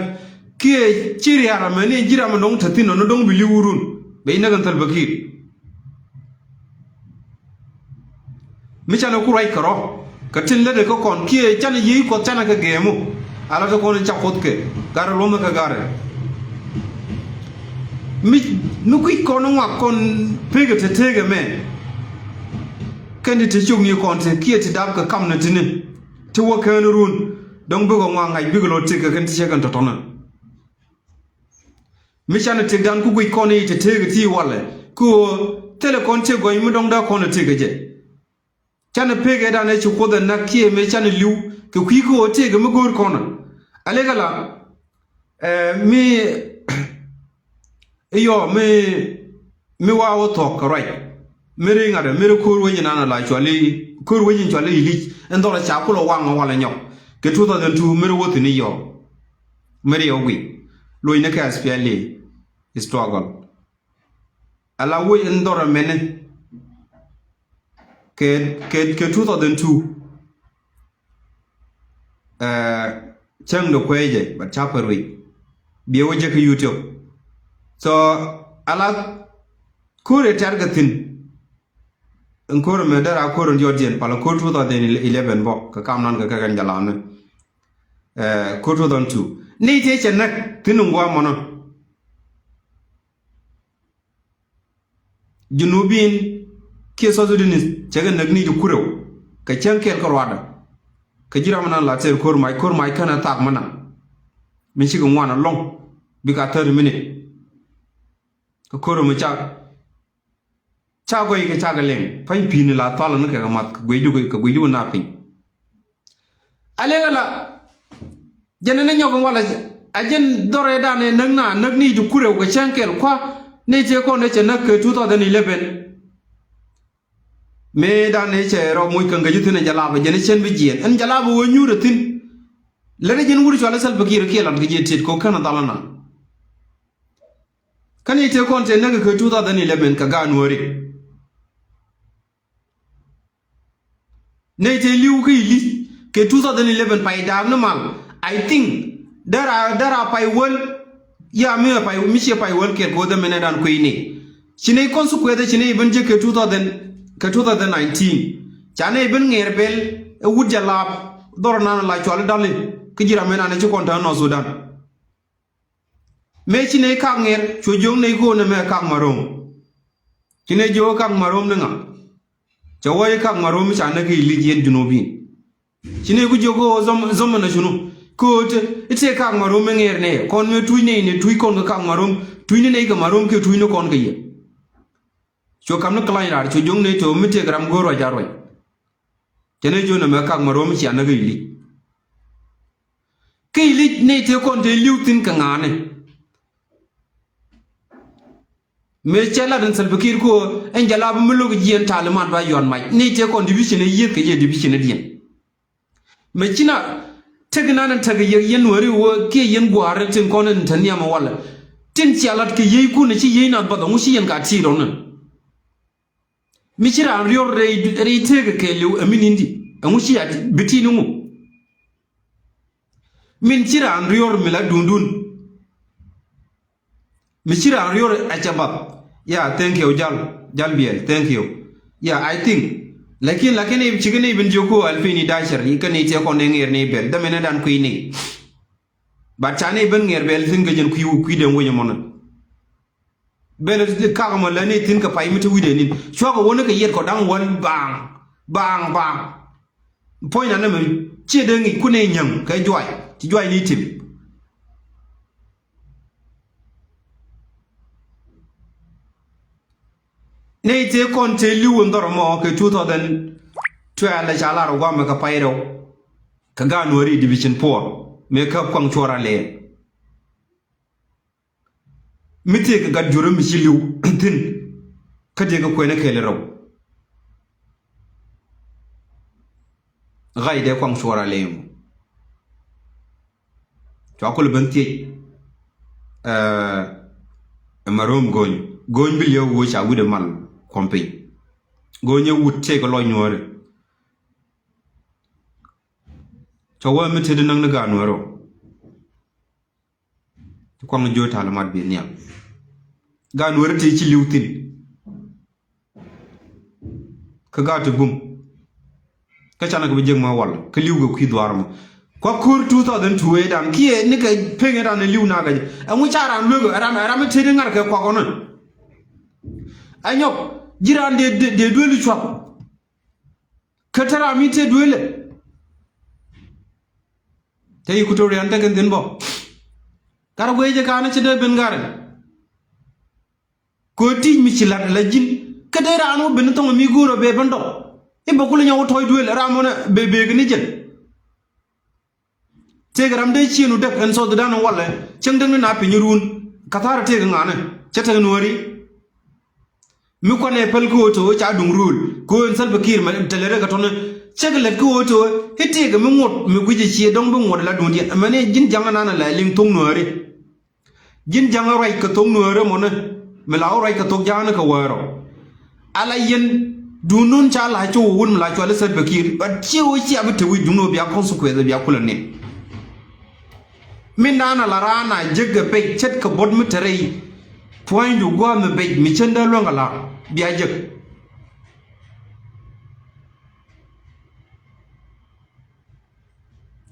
kiɛ ci ria̱r amɛ ni ji̱ ram ɛn dɔ̱ŋ te thi̱n ɔn dɔ̱ŋ bi li̱w run. Bɛ ci näk ɛn Salva Kiir. Mi canɛ ku ruac kɛ rɔ kɛ tin lätdɛ kä kɔn kiɛ canɛ yiey Kuɔth canɛ kɛ gɛɛmu. Ala te kɔn in ca Kuoth kɛ garɛ luɔ̱mɛ kɛ garɛ. Mi mi kui̱c kɔn in ŋuak kɔn pekɛ te tekɛ mɛ. Kɛn ti te ciökni kɔn te kiɛ ti dap kɛ kamnɛ tini ti wä kään run. Dɔ̱ŋ bikɛ ŋuak ŋa̱c bikɛ lɔ tekɛ kɛn ti cɛ kɛn tɔ̱tɔ̱nä. Mi canɛ tëkdan ku guic kɔn i̱ te tëëk ti walɛ. Ku ɣöö thilɛ kɔn tëëk gɔ̱ny mi dɔ̱ŋ dee kɔn ɛ tëëk ɛ jɛ. Canɛ pek ɛ dan ɛ ci Kuoth ɛ näk kiɛ mëë canɛ li̱w kɛ kui̱ ku ɣöö tëëk ɛ mi go̱o̱r kɔn ɛ. Alekɛ la ɛ mi i̱ yɔ mi Mi wa wä thuɔ̱k kɛ ruac. Mi ri ŋa̱t mi ri ko̱r wec inan ala cuali, ko̱r wec in cuali ilic in dhɔr ca kulɛ waŋ walɛ nyɔk. Kɛ two thousand two mi ri wä thi̱n iyɔɔ. Mi ri yɛ wi̱i̱ luɔ̱c ni kɛ S P L A struggle. Ala wec in dhɔr mɛni kɛ, kɛ, kɛ two thousand two. Cäŋ dɔ kuecɛ but ca pär wi̱c. Biɛ wä jek kä YouTube. So ala ko̱r ɛ tɛr kɛ thi̱n. In ko̱r mɛ dera ko̱r in diɔt diɛn pal ko̱r two thousand eleven bɔ kɛ kam nan kɛ kɛ kɛn jalamni. Ko̱r two thousand two ni ti cɛ näk thi̱n in guamɔnɔ. Junubin kiɛ South Sudanese cɛ kɛ näk ni ti kurɛw kɛ cäŋ kɛɛl kä ruadä. Kɛ ji̱ ram mi nan la tɛr ko̱r mac, ko̱r mac känɛ thak mi nan mi cikɛ ŋuan alɔŋ bikɛ thirty minute. Kɛ ko̱r mi ca ca gɔy kɛ ca kɛ lɛŋ pa̱ny pi̱i̱ni la thualä ni kɛ kɛ math kɛ guic jukɛ kɛ guic jukɛ na piny. A lek ala jɛn ni nyɔk in walɛ a jɛn dhɔrɛ dan in näk na näk ni ti kurɛw kɛ cäŋ kɛl kua. Ni cɛ kɔn cɛ näk kɛ two thousand eleven. Mëë dan in cɛ rɔ muc kɛ ŋäc thi̱n in jalabä jɛn cɛn bi jiɛn in jalabä wä nyuur a thi̱n. Lɛ ri jɛn wur cual in Salva Kiir kiɛ lat kɛ jɛ tet kɔ kän a dhal na. Kä ni cɛ kɔn cɛ näk kɛ two thousand eleven kɛ January. Nɛy tëë li̱w kä ilic kɛ two thousand eleven pay daak ni mal. I think dera dera pay wäl. Ya mi pay mi ciɛ pay wäl kɛt kɛ wä dhɛ mɛnɛ dan kui̱ni. Ci nɛy consequence ci nɛy ben jek kɛ two thousand kɛ two thousand nineteen. Ca nɛy ben ŋɛɛr bɛl ɛ wut jɛ laap dhɔr nan la cual dali kä ji̱ ram mɛn an ci kɔn tɛ nɔ Sudan. Mëë ci nɛy kak ŋɛr cu jiök nɛy ko̱n ɛmɛ kak marom. Ci nɛy jiök kak marom ni ŋa? Cɛ wä i̱ kak marom i̱ ca näk i̱ lic yɛn junubin. Ci nɛy ku jiök ko̱ zom zom na cunu ko̱ te i̱ tëë kak marom i̱ ŋɛr nɛy kɔn mëë tuc nɛy ni tuc kɔn kɛ kak marom tuc ni nɛy kɛ marom kiɛ tuc ni kɔn kɛ yɛ. Cu kam ni kɛ lany raar cu jiök nɛy te ɣöö mi tëëk ram go̱o̱r ruac a ruac. Cɛ nɛy jiök nɛmɛ kak marom i̱ cia näk i̱ lic. Kä ilic nɛy tëë kɔn tëë li̱w thi̱n kɛ ŋa̱a̱ni. Mëë cɛ lat in Salva Kiir ko̱ ɛn jɛ la bi mi lo̱k jiɛn talimat ba yuan mac nɛy tëë kɔn division ɛ yiëth kɛ jɛ division ɛ diɛn. Mëë ci na tek inan in tek yɛ yɛn wääri wä kiɛ yɛn gua̱a̱r tin kɔn in te nhiam ɛ walɛ tin cia lat kɛ yiey kun ɛ ci yiey nath bath ɛ ŋu ci yɛn ka ti̱i̱t rɔn in. Mi ci raan riɔr rɛy tëëk kɛɛliw ɛ mi ni̱n di ɛŋu ci a bi ti̱i̱n iŋu. Min ci raan riɔr mi la duundun. Mi ci raan riɔr a cɛ bath. Ya, thank you jal jal biɛl, thank you. Ya, I think lakin lakin i̱ cikɛ ni bin jiök ku alpini dacer i̱ kä ni tiɛ kɔn ni ŋer ni bɛl dämɛ ni dan kui̱ ni. Bat ca ni ben ŋɛr bɛl thi̱n kɛ jɛn kui̱ wi̱c kui̱ den wec ɛmɔnɛ. Bɛl kak ɛmɔ lɛ ni thi̱n kɛ pay mi te wi̱c dee ni̱n cuakɛ wä ni kɛ yiɛt kɔ da̱ŋ wäl baaŋ baaŋ baaŋ. Puɔ̱ny na nɛmɛ ciɛ dee ŋi̱c kun ni nyäŋ kɛ juay ci juay ni tim. Nɛy tëë kɔn tëë li̱w in dhɔr ɛmɔ kɛ two thousand twelve ca lar ɛ guamɛ kɛ pay rɛw. Kɛ January division four mëë käp kuaŋ cuɔr a lɛɛl. Mi tëë kɛ gat jurä mi ci li̱w thi̱n kä tëë kɛ kuɛn ɛ kɛɛl rɛw. Ɣac dee kuaŋ cuɔr a lɛɛl. Cua kul ben thiec. Ɛ, ɛ marom go̱ny go̱ny bi liɛw woc ca wi̱dɛ mal kuɔm piny. Go̱ny ɛ wut tëë kɛ lɔc nuɔ̱ɔ̱ri. Cua wä mi tëë di näŋ ni January. Ti kuaŋ jiö talimat bi nhial. January ti ci li̱w thi̱n. Kä gaat ti gum. Kä canɛ kɛ bi jek ma wal kä li̱w kɛ kui̱ dhuaar mɔ. Kua ko̱r two thousand two ëë dan kiɛ ni kɛ pek ëë dan ɛ li̱w na kɛ jɛ ɛŋu ca ran luek ɛ ram ɛ ram mi tëë di ŋa̱r kɛ kuak ɔnɛ. Ɛ nyɔk ji̱ ran dee dee duel i̱ cuak. Kä te ram mi tëë duelɛ. Te Equatoria ni tekɛ thi̱n bä. Gat guey jɛ ka̱n ci dee ben gat rɛ. Kɛ ti̱c mi ci la̱t la ji̱n kä dee raan wä ben thɔŋ mi go̱o̱r a bee ben dɔk. I̱ bä kulɛ nyɔk wä tɔ̱ɔ̱c duëël ram mɔnɛ bee bee kɛ ni jɛn. Tëëkɛ ram dee cieen wä däk ɛn South Sudan walɛ cäŋ däk ni na piny ruun. Ka̱tha̱a̱r tëëkɛ ŋa̱nɛ cä tek nuääri. Mi kuanɛ päl kä ɣöö te ɣöö ca duŋ rööl kä ɣöö ɛn Salva Kiir mɛ te lät rɛ kɛ tɔnä. Cɛ kɛ lät kä ɣöö te ɣöö i̱ tëëkɛ mi ŋuɔ̱t mi gui̱cɛ ciɛ dɔ̱ŋ bi ŋuɔ̱t la duundiɛn. Ɛmɛni ji̱n jaŋä nanɛ la liŋ thoŋ nuääri. Ji̱n jaŋä ruac kɛ thoŋ nuääri mɔnä mi la wä ruac kɛ thok jaŋä kɛ wäärɔ. Ala yɛn duundun ca la cä wä wun mi la cuali Salva Kiir. But ciɛ wä cia bi te wi̱c duundun bia consequence bia kulɛ ni. Min da̱a̱n a la raan a jek kɛ pec ce̱tkɛ buɔ̱t mi te rɛy. Puɔ̱nydu gua̱a̱th mi pec mi cän dee luäŋ a la bia jek.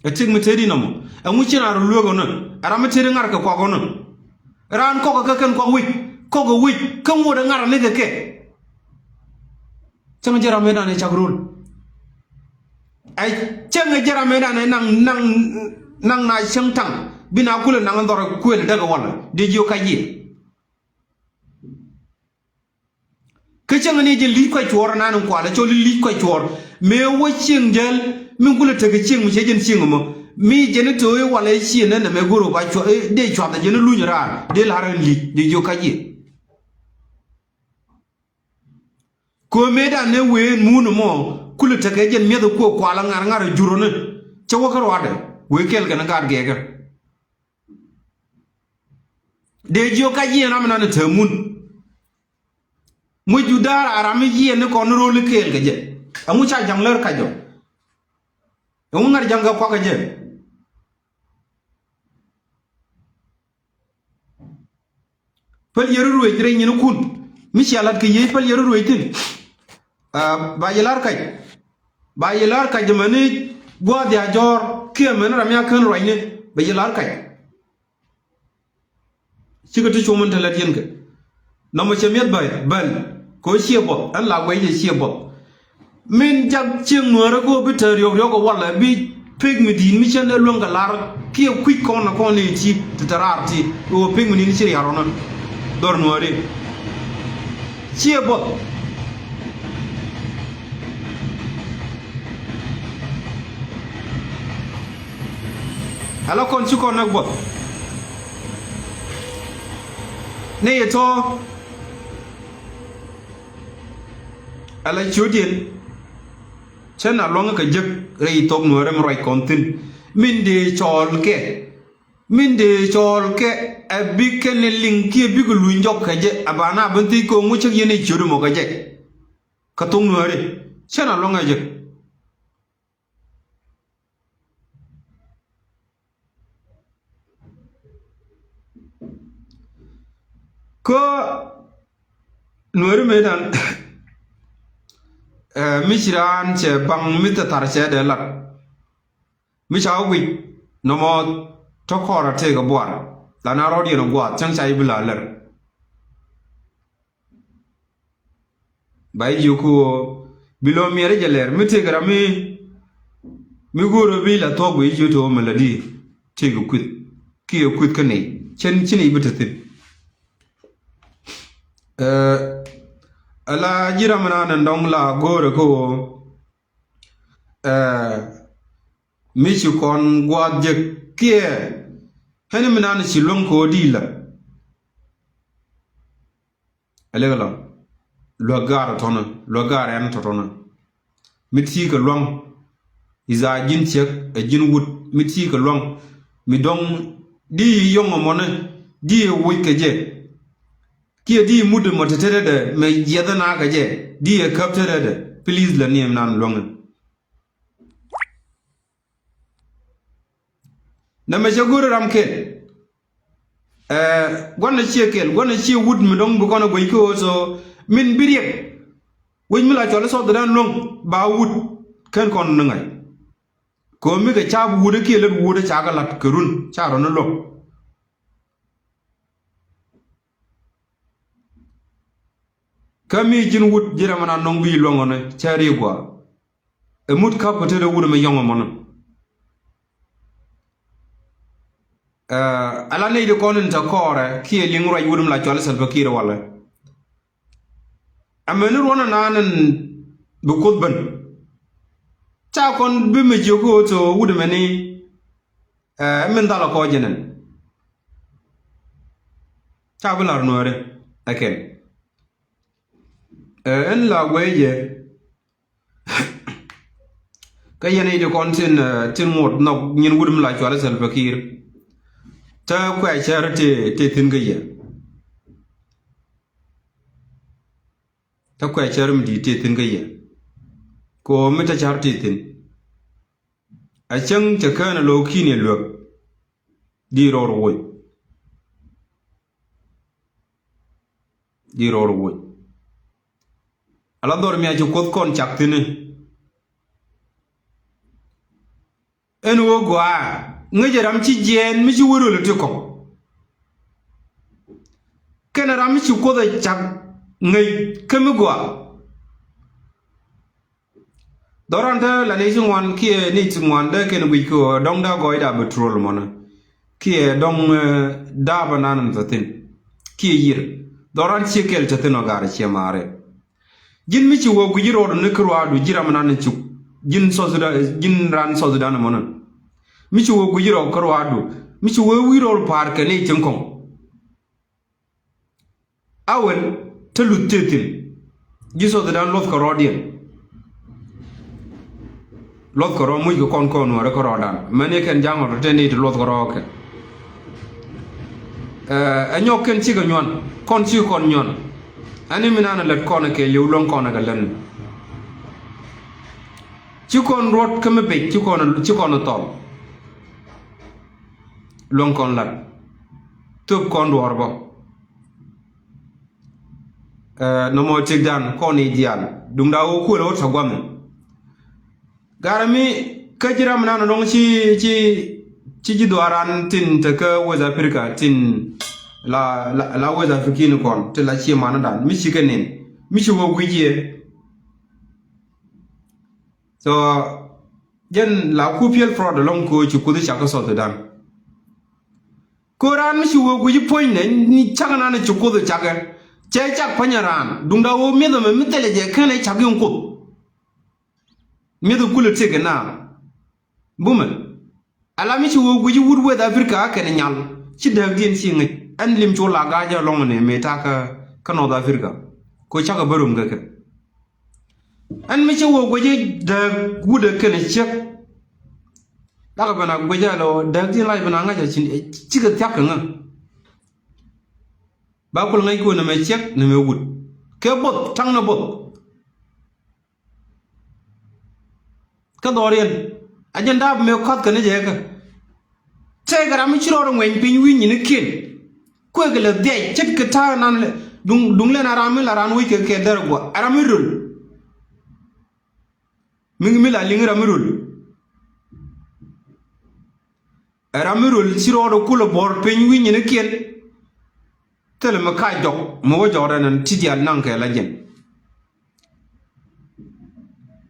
Ɛ tik mi tëëdi nɔmɔ ɛŋu ci raan rɔ luek ɔnɔ. Ɛ ram mi tëëdi ŋa̱r kɛ kuak ɔnɔ. Raan kɔkɛ kɛ kɛn kuak wi̱c kɔkɛ wi̱c kä ŋot ɛ ŋa̱r ɛ ni kɛ kɛ. Cäŋ jɛ ram mëëdan ɛ cak rol. Ɛ cäŋ jɛ ram mëëdan ɛ naŋ naŋ naŋ na cäŋ taŋ bi na kulɛ naŋ dhɔr kuël däk ɛ walɛ dee jiök kac yiëë. Kä cäŋ ni jɛ li̱c kuac cuɔɔr nan in kualɛ cɔl i̱ li̱c kuac cuɔɔr. Mëë wä cieŋ jäl min kulɛ tekɛ cieŋ mi cɛ jɛn cieŋ ɛmɔ mi jɛn i̱ to̱o̱c walɛ cieŋ nɛ nɛmɛ go̱r ɔ ba cuɔth dee cuath ɛ jɛn i̱ luny raar dee la̱r ɛn li̱c dee jiök kac yiëë. Köömedan ni ween muun mɔ kulɛ tekɛ jɛn miɛth kuɔ kual ŋar ŋar juroni. Cɛ wä kä ruadɛ wee kɛl kɛn gaat gɛɛkä. Dee jiök kac yiɛn ram nan te mun. Muc ju daar a ram yiɛn ni kɔn ro̱l kɛɛl kɛ jɛ. Ɛŋu ca jaŋ lär kac jɔ. Ɛŋu ŋar jaŋ kɛ kuak kɛ jɛ. Päl yɛ rɔ ruëc rɛy nyinikun mi cia lat kɛ yiëë päl yɛ rɔ ruëc thi̱n. Ba yɛ la̱r kac. Ba yɛ la̱r kac amäni gua̱a̱th ya jɔ̱ɔ̱r kiɛ amäni ram ya kän ruacni. Ba yɛ la̱r kac. Cikɛ ti cuɔ̱m in te lät yɛn kɛ nɔmɔ cɛ mi̱eth bäl bäl. Kɛ ɣöö ciɛ buɔth ɛn la guɛc jɛ ciɛ buɔth. Min jak cieŋ nuäärä kɛ ɣöö bi te riɔk riɔk ɛ walɛ bi pek mi di̱i̱t mi cän ɛ luäŋ kɛ lar kiɛ kui̱c kɔn ɛ kɔn ni ti te te raar ti ɣöö pek mi di̱i̱t ci riaar ɔnä. Dhɔr nuääri ciɛ buɔth. Ala kɔn ci kɔn näk buɔth. Ni yɛ tɔ̱. Ala ciötdiɛn cä na lua̱ŋ kɛ jek rɛy thok nuäärä mi ruac kɔn thi̱n. Min dee cɔɔl kɛ min dee cɔɔl kɛ ɛ bikɛ ni liŋ kiɛ bikɛ luny jɔk kɛ jɛ a ba na ben thiec kɛ ŋu cäk yɛn i̱ ciöt mɔ kɛ jɛ. Kɛ thok nuääri cä na lua̱ŋ kɛ jek. Kä nuääri mëëdan. Mi ci raan cɛ baŋ mi thɛ thar cɛ dee lat. Mi ca wä guic nɔmɔ tɔ̱ kɔrɛ tëëkɛ buar la na rɔɔd yɛn ɔ gua̱a̱th cäŋ ca i̱ bi la lär. Ba i̱ jiök ɣöö bi lɔ miɛt i̱ jɛ lɛr mi tëëkɛ ram mi mi go̱o̱rä bi la thuɔ̱k bi i̱ jiök ti ɣöö mi la di tëëkɛ kui̱th kiɛ kui̱th kä nɛy cɛn ci nɛy bi te thi̱n. Ala ji̱ ram mi naan ɛn dɔ̱ŋ la go̱o̱rä kä ɣöö mi ci kɔn gua̱a̱th jek kiɛ ɣän mi naan ci luäŋ kä ɣöö di la. Ɛ lek ɛlɔ̱ŋ luäk gaar tɔ̱tɔ̱nä luäk gaar ɛn tɔ̱tɔ̱nä. Mi ti kɛ luaŋ i̱ dhaa ji̱n ciek ɛ ji̱n wut mi ti kɛ luaŋ mi dɔ̱ŋ di yɔ̱ŋ ɛmɔni di ɛ woc kɛ jɛ. Kiɛ di mut ɛmɔ te tetdɛ mɛ jiɛth ɛn a kɛ jɛ di ɛ käp tetdɛ. Please lɛ ni ɛm nan luaŋ ɛn. Nɛmɛ cɛ go̱o̱ri ram kɛl. Ɛɛ gua̱n ɛ ciɛ kɛl gua̱n ɛ ciɛ wut mi dɔ̱ŋ bi kɔn ɛ guec kä ɣöö so min bi riɛk. Wec mi la cɔl i̱ South Sudan luäŋ ba wut kɛn kɔn ni ŋa̱c. Kɛ ɣöö mi kɛ ca̱a̱p wut ɛ kiɛ lät wut ɛ ca kɛ la̱t kɛ run ca rɔ̱n i̱ luäŋ. Kä mi ji̱n wut ji̱ rɛmɛ na nɔŋ bi luäŋ ɣɔni cɛ ri gua. Ɛ mut ka̱p kɛ tetdɛ wut ɛmɛ yɔ̱ŋ ɛmɔnɔ. Ɛɛ ala nɛy di kɔn in te kɔɔrɛ kiɛ liŋ ruac wut ɛmɛ la cɔal i̱ Salva Kiir walɛ. Ɛmɛni ruɔ̱n ɛnan in bi Kuoth ben. Ca kɔn bi mi jiök ɣöö te wut ɛmɛni. Ɛɛ min dhalɔ kɔc jɛ nɛn. Ca bi la̱r nuääri ɛ kɛn. Ɛ, ɛn la guɛy jɛ. Kä yɛn i̱ di kɔn tin, ɛ, tin ŋot nhɔk nyin wut mi la cual Salva Kiir. Te kuɛ cär ti, ti thi̱n kä yɛ. Te kuɛ cär mi di ti thi̱n kä yɛ. Ko mi te cär ti thi̱n. A cäŋ cɛ kään a lo̱o̱ ki̱n yɛ luäk. Di rɔɔr woc. Di rɔɔr woc. Ala dhɔr mi a ci Kuoth kɔn cak thi̱n i̱. Ɛn ɣöö gɔaa ŋäc ɛ ram ci jiɛɛn mi ci wä röl ti kɔk. Kɛn ɛ ram mi ci Kuoth ɛ cak ŋäc kä mi gɔaa. Dhɔran te la ni ci ŋuan kiɛ ni ci ŋuan dee kɛn guic kɛ ɣöö dɔŋ daa gɔɔyda bi trol mɔnɛ. Kiɛ dɔŋ, eh, daa bä nan in thäthin. Kiɛ yir. Dhɔran ciɛ kɛl thäthin ɔ gar ciɛ maarɛ. Ji̱n mi ci wä guic rɔɔdu ni kä ruaadu ji̱ ram nan in cuk. Ji̱n South Sudan, ji̱n ran South Sudan mɔnɛ. Mi ci wä guic rɔɔdu kä ruaadu. Mi ci wä wi̱i̱ rɔɔdu pa̱a̱r kɛ ni cieŋ kɔŋ. A wen te luth tëë thi̱n. Ji̱ South Sudan luɔth kɛ rɔɔdiɛn. Luɔth kɛ rɔɔ muc kɛ kɔn kɔn wärä kä rɔɔdan. Mɛn i̱ kɛn ja̱ŋ ɣɔt te ni ti luɔth kɛ rɔɔ kɛ. Ɛ, ɛ nyɔk kɛn cikɛ nyuan. Kɔn cikɛ kɔn nyuan. Ɛn i̱ mi nan ɛ lät kɔn ɛ kɛ liw luɔ̱ŋ kɔn ɛ kɛ lät ni. Ci kɔn ruɔt kä mi pec ci kɔn, ci kɔn ɛ thɔl. Luɔ̱ŋ kɔn lat. Thöp kɔn duɔ̱ɔ̱r bä. Ɛ, nɔmɔ tëkdan kɔn i̱ diaal. Duŋda ɣöö kuël ɣöö tɔ gua̱mɛ. Garɛ mi kä ji̱ ram nan dɔ̱ŋ ci, ci, ci ji̱ dhuaaran tin te kä West Africa tin la, la, la West African kɔn ti la ci manädan. Mi ci kɛ nin. Mi ci wä guic yɛ. So, jɛn la ku piɛl fraud ɛlɔ̱ŋ ko ci Kuoth cak kä South Sudan. Ko raan mi ci wä guic puɔ̱nynɛ ni cak nan ci Kuoth cakɛ. Cɛ cak pa̱nyɛ raan. Duŋda wä mi̱eth ɛmɛ mi thilɛ jɛ kɛn ɛ cak in Kuoth. Mi̱eth kulɛ tëk ɛ na. Bumɛ. Ala mi ci wä guic wut West Africa kɛn nyal. Ci dääkdiɛn ci ŋäc. Ɛn lim cu la ga̱a̱c ɛlɔ̱ŋ ni mëë ta̱a̱ kä, kä North Africa. Ko cakɛ bä rom kɛ kɛ. Ɛn mi cä wä guic dääk wut ɛ kɛn ciek. Lakɛ ben a guic a lɔ dääk tin lac ben a ŋa̱c a cin, cikɛ thiak kɛ ŋä. Ba kul ŋäc kun nɛmɛ ciek nɛmɛ wut. Kɛ both, taŋ nɛ both. Kä dhɔriɛn a jɛn daap mëë kɔth kɛ ni jɛ kɛ. Tëëkɛ ram mi ci rɔɔdɛ ŋuɛny piny wi̱i̱ nyinikiɛn. Kuëëkɛ lɛ dhiac ce̱tkɛ ta̱a̱ nan lɛ duŋ, duŋ lɛn a ram mi la raan wec kɛ kɛ dɛr guɔ a ram mi röl. Mi, mi la liŋ ram mi röl. Ɛ ram mi röl ci rɔɔdɛ kulɛ buɔ̱r piny wi̱i̱ nyinikiɛn. Thilɛ mi ka jɔk mi wä jɔk rɛn ɛn ti diaal naŋ kɛ la jɛn.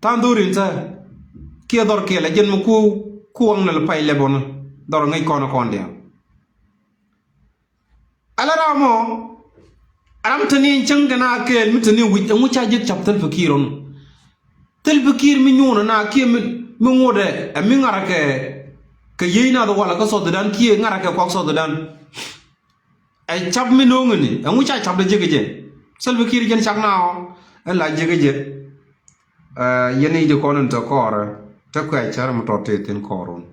Tha̱a̱ŋ dho̱r in thä kiɛ dhɔr kiɛ la jɛn mi ku, ku waŋ ni lɛ pay lɛpɔn dhɔr ŋäc kɔn kɔn diaal. Ala ram ɔ, ram te ni cäŋ kɛ na kɛɛl mi te ni wi̱c ɛŋu ca ji̱ cap Salva Kiir ɔn. Salva Kiir mi nyuun na kiɛ mi, mi ŋuɔdɛ ɛ mi ŋarakɛ kɛ yiey nath walɛ kä South Sudan kiɛ ŋarakɛ kuak South Sudan. Ɛ cap mi no̱o̱ŋ ni ɛŋu ca cap dɛ jek jɛ. Salva Kiir jɛn cak na ɔ ɛn la jek jɛ. Ɛ, yɛn i̱ di kɔn in te kɔɔrɛ te kuɛ cär mi tɔt te thin kɔɔrun.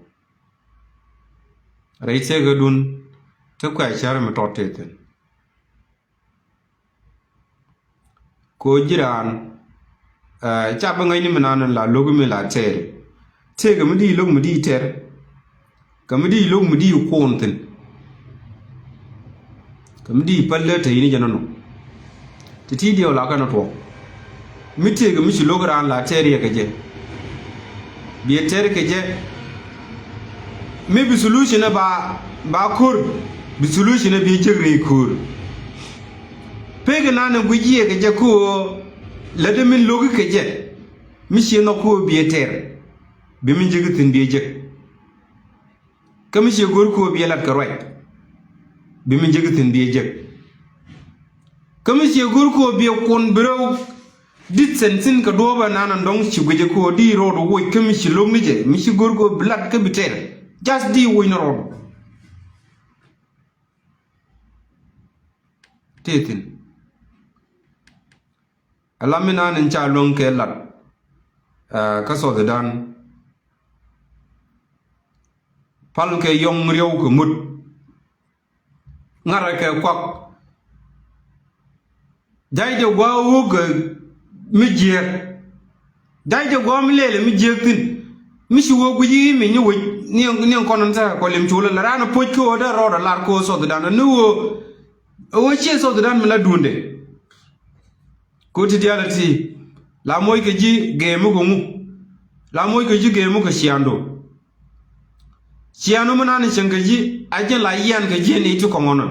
Rɛy thieekädun te kuɛ cär mi tɔt tëë thi̱n. Ko ji̱ raan, ɛ, ca bi ŋäcni mi nan la lo̱k mi la tɛɛr. Tëëkɛ mi di lo̱k mi di tɛr. Kɛ mi di lo̱k mi di kuɔn thi̱n. Kɛ mi di päl dee te yini jɛ nɔnɔ. Ti ti diɛw la kɛn tuɔɔk. Mi tëëkɛ mi ci lo̱k raan la tɛr yɛ kɛ jɛ. Biɛ tɛr kɛ jɛ. Mi bi solution ba, ba ko̱r. Bi solution biɛ jek rɛy ko̱r. Pek nan guic yɛ kɛ jɛ ko lɛ de min lo̱k kɛ jɛ. Mi ci nhɔk ko biɛ tɛr. Bi min jek thi̱n biɛ jek. Kä mi ciɛ go̱r kɛ ɣöö biɛ lat kɛ ruac. Bi mi jek thi̱n biɛ jek. Kä mi ciɛ go̱r kɛ ɣöö biɛ kuɔn bi rɛw dit thi̱n thi̱n kɛ duɔ̱ɔ̱p ɛ nan ɛn dɔ̱ŋ ci guic ɛ kɛ ɣöö di ro̱o̱d woc kä mi ci lo̱k ni jɛ. Mi ci go̱r kɛ ɣöö bi lat kä bi tɛr. Just di woc ni ro̱o̱d. Tëë thi̱n. Ala mi naan in ca luäŋ kɛ lat, eh, kä South Sudan. Pal kɛ yɔŋ riɛw kɛ mut. Ŋarɛ kɛ kuak. Ja̱cdɛ gua̱a̱ wuk kɛ mi jiääk. Ja̱cdɛ gua̱a̱ mi lɛlɛ mi jiääk thi̱n. Mi ci wä guic i̱ mi ni wec ni, ni kɔn in thɛk kɔ lim culä la raan poc kä wä dee rɔɔdɛ lar kä wä South Sudan ni wä. Wä ciɛ South Sudan mi la duundɛ. Ko ti diaal ti la moc kɛ ji̱ gɛɛmi kɛ ŋu? La moc kɛ ji̱ gɛɛmi kɛ ciaŋdu. Ciaŋdu mi nan cieŋ kɛ ji̱ a ji̱n la yian kɛ ji̱ ni ti kɔŋɔnɔ.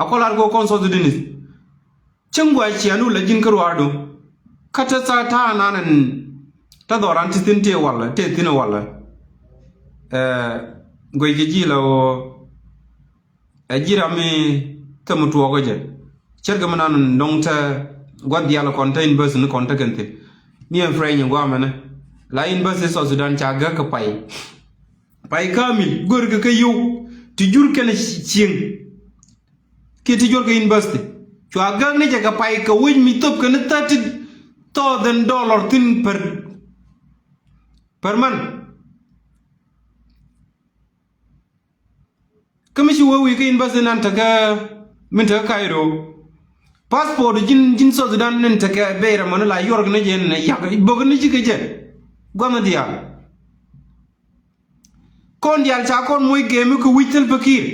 A kɔlar kɛ kɔn South Sudanese. Cieŋ gua ciaŋdu la ji̱n kä ruaadu. Kä te tha ta̱a̱ nan in te dhɔran ti thi̱n ti walɛ ti thi̱n walɛ. Ɛ, guic kɛ ji̱ la wä. Ɛ ji̱ ram mi thäm tuɔɔkä jɛ. Ce̱tkɛ mi nan dɔ̱ŋ te gua̱th diaal kɔn te university ni kɔn te kɛn thi̱n. Ni ɛn French in guamɛnɛ. La university South Sudan ca gäk kɛ pay. Pay kamil, görkɛ kä yio̱w. Ti jur kɛn cieŋ. Kiɛ ti jur kɛ university. Cua gäk ni jɛ kɛ pay kɛ wec mi thöp kɛn thirty thousand dollar thi̱n per, per month. Kä mi ci wee wi̱i̱ kä university nan tekä min tekä Cairo. Passport ji̱n, ji̱n South Sudan nin tekä bɛy ramɔ ni la yuɔr kɛ ni jɛ ni yak bök ni ci kɛ jɛ. Gua̱n ni diaal. Kɔn diaal ca kɔn moc gɛɛmi kɛ wi̱c thil pekir.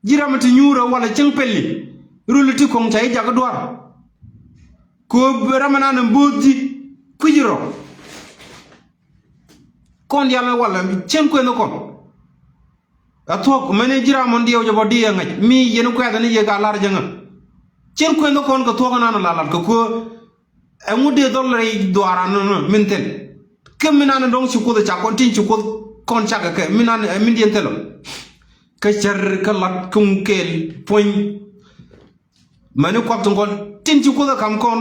Ji̱ ramɔ ti nyuurä walɛ cieŋ pɛli. Ruli ti kɔŋ ca i̱ jak duar. Kɛ ɣöö ramɔ nan in bo̱o̱th ji̱ kui̱c rɔ. Kɔn diaal ni walɛ cien kueth ni kɔn. A thuɔ̱k mɛn i̱ ji̱ ram mɔn diɛw jɛ bɔ di ɛ ŋäc mi yɛn kuɛth ni yɛ ka lar jɛ ŋä. Cien kueth ni kɔn kɛ thuɔ̱k inan la lat kɛ kuäär. Ɛŋu dee dhɔl rɛy dhuaaran ni min thil. Kä min an dɔ̱ŋ ci kuoth ca kɔn tin ci kuoth kɔn cakɛ kɛ min an ɛ min diɛn thil ɔ. Kä cär kä lat kä ŋu kɛɛl puɔ̱ny. Mani kuak tin kɔn tin ci kuoth ɛ kam kɔn.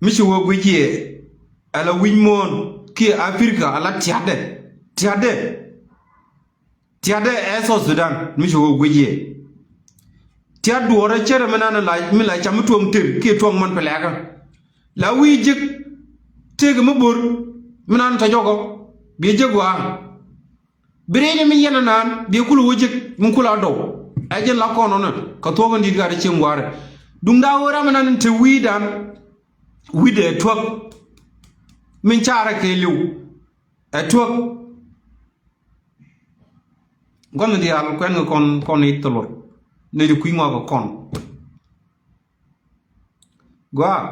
Mi ci wee guic yɛ. Ala wi̱c muɔ̱ɔ̱n kiɛ Africa ala tiatdɛ. Tiatdɛ. Tiatdɛ ɛ South Sudan mi ci wee guic yɛ. Tiat duɔ̱ɔ̱rɛ cärɛ mi nan la mi la cam mi tuɔ̱ŋ tër kiɛ tuɔ̱ŋ man pɛ lɛɛkä. La wi̱i̱ jek tëëkɛ mi bo̱r mi nan tɔ̱ jɔkɔ bi jek wa̱a̱. Bi rɛy ni mi yɛn anan bi kul wä jek mi kul a dɔw. Ɛ jɛn la kɔn ɔnɛ kɛ thuɔ̱k in di̱t gat cieŋ gua̱a̱rɛ. Duŋda wä ram anan te wi̱i̱dan wi̱dɛ tuäk. Min carɛ kɛ liw ɛ tuäk. Gua̱n diaal kuɛn kɛ kɔn kɔn i̱ thilur ni di kui̱ ŋɔak kɛ kɔn. Gɔaa,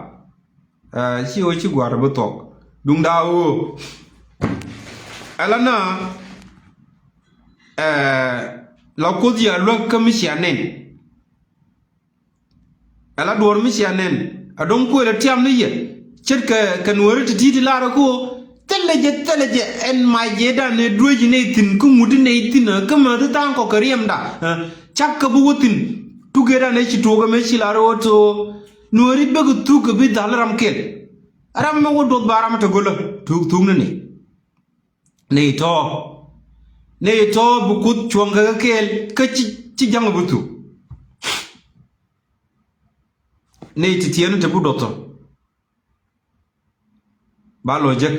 ɛ, ci ɣöö ci gua̱a̱r bi thuɔ̱k. Duŋda ɣöö. Ɛlä na, ɛ, la kuoth yɛ luäk kä mi cia nɛn. Ɛlä duɔ̱ɔ̱r mi cia nɛn. A do̱ŋ kuël ɛ tiam ni yɛ. Ce̱tkɛ kɛ nuääri ti ti̱i̱t ti laarä kä ɣöö. Thilɛ jɛ, thilɛ jɛ ɛn mac jɛ dan ɛ dueec nɛy thi̱n kä ŋut nɛy thi̱n kä mäth tha̱a̱ŋ kɔk kɛ riɛmda. Ɛ, cak kɛ bi wä thi̱n. Tugedan ëë ci tuɔɔk ɛmɛ ci lar ɣöö to̱o̱ nuääri bek thuk kɛ bi dhal ram kɛl. Ram ɛmɛ wä duɔth ba ram ɛ te go̱lä thuk thuk ni ni. Nɛy tɔ̱. Nɛy tɔ̱ bi kuoth cuɔ̱ŋ kɛ kɛ kɛɛl kä ci, ci ja̱ŋ ɛ bi thuk. Nɛy ti tiɛɛn te bi duɔth tɔ. Ba lɔ jek.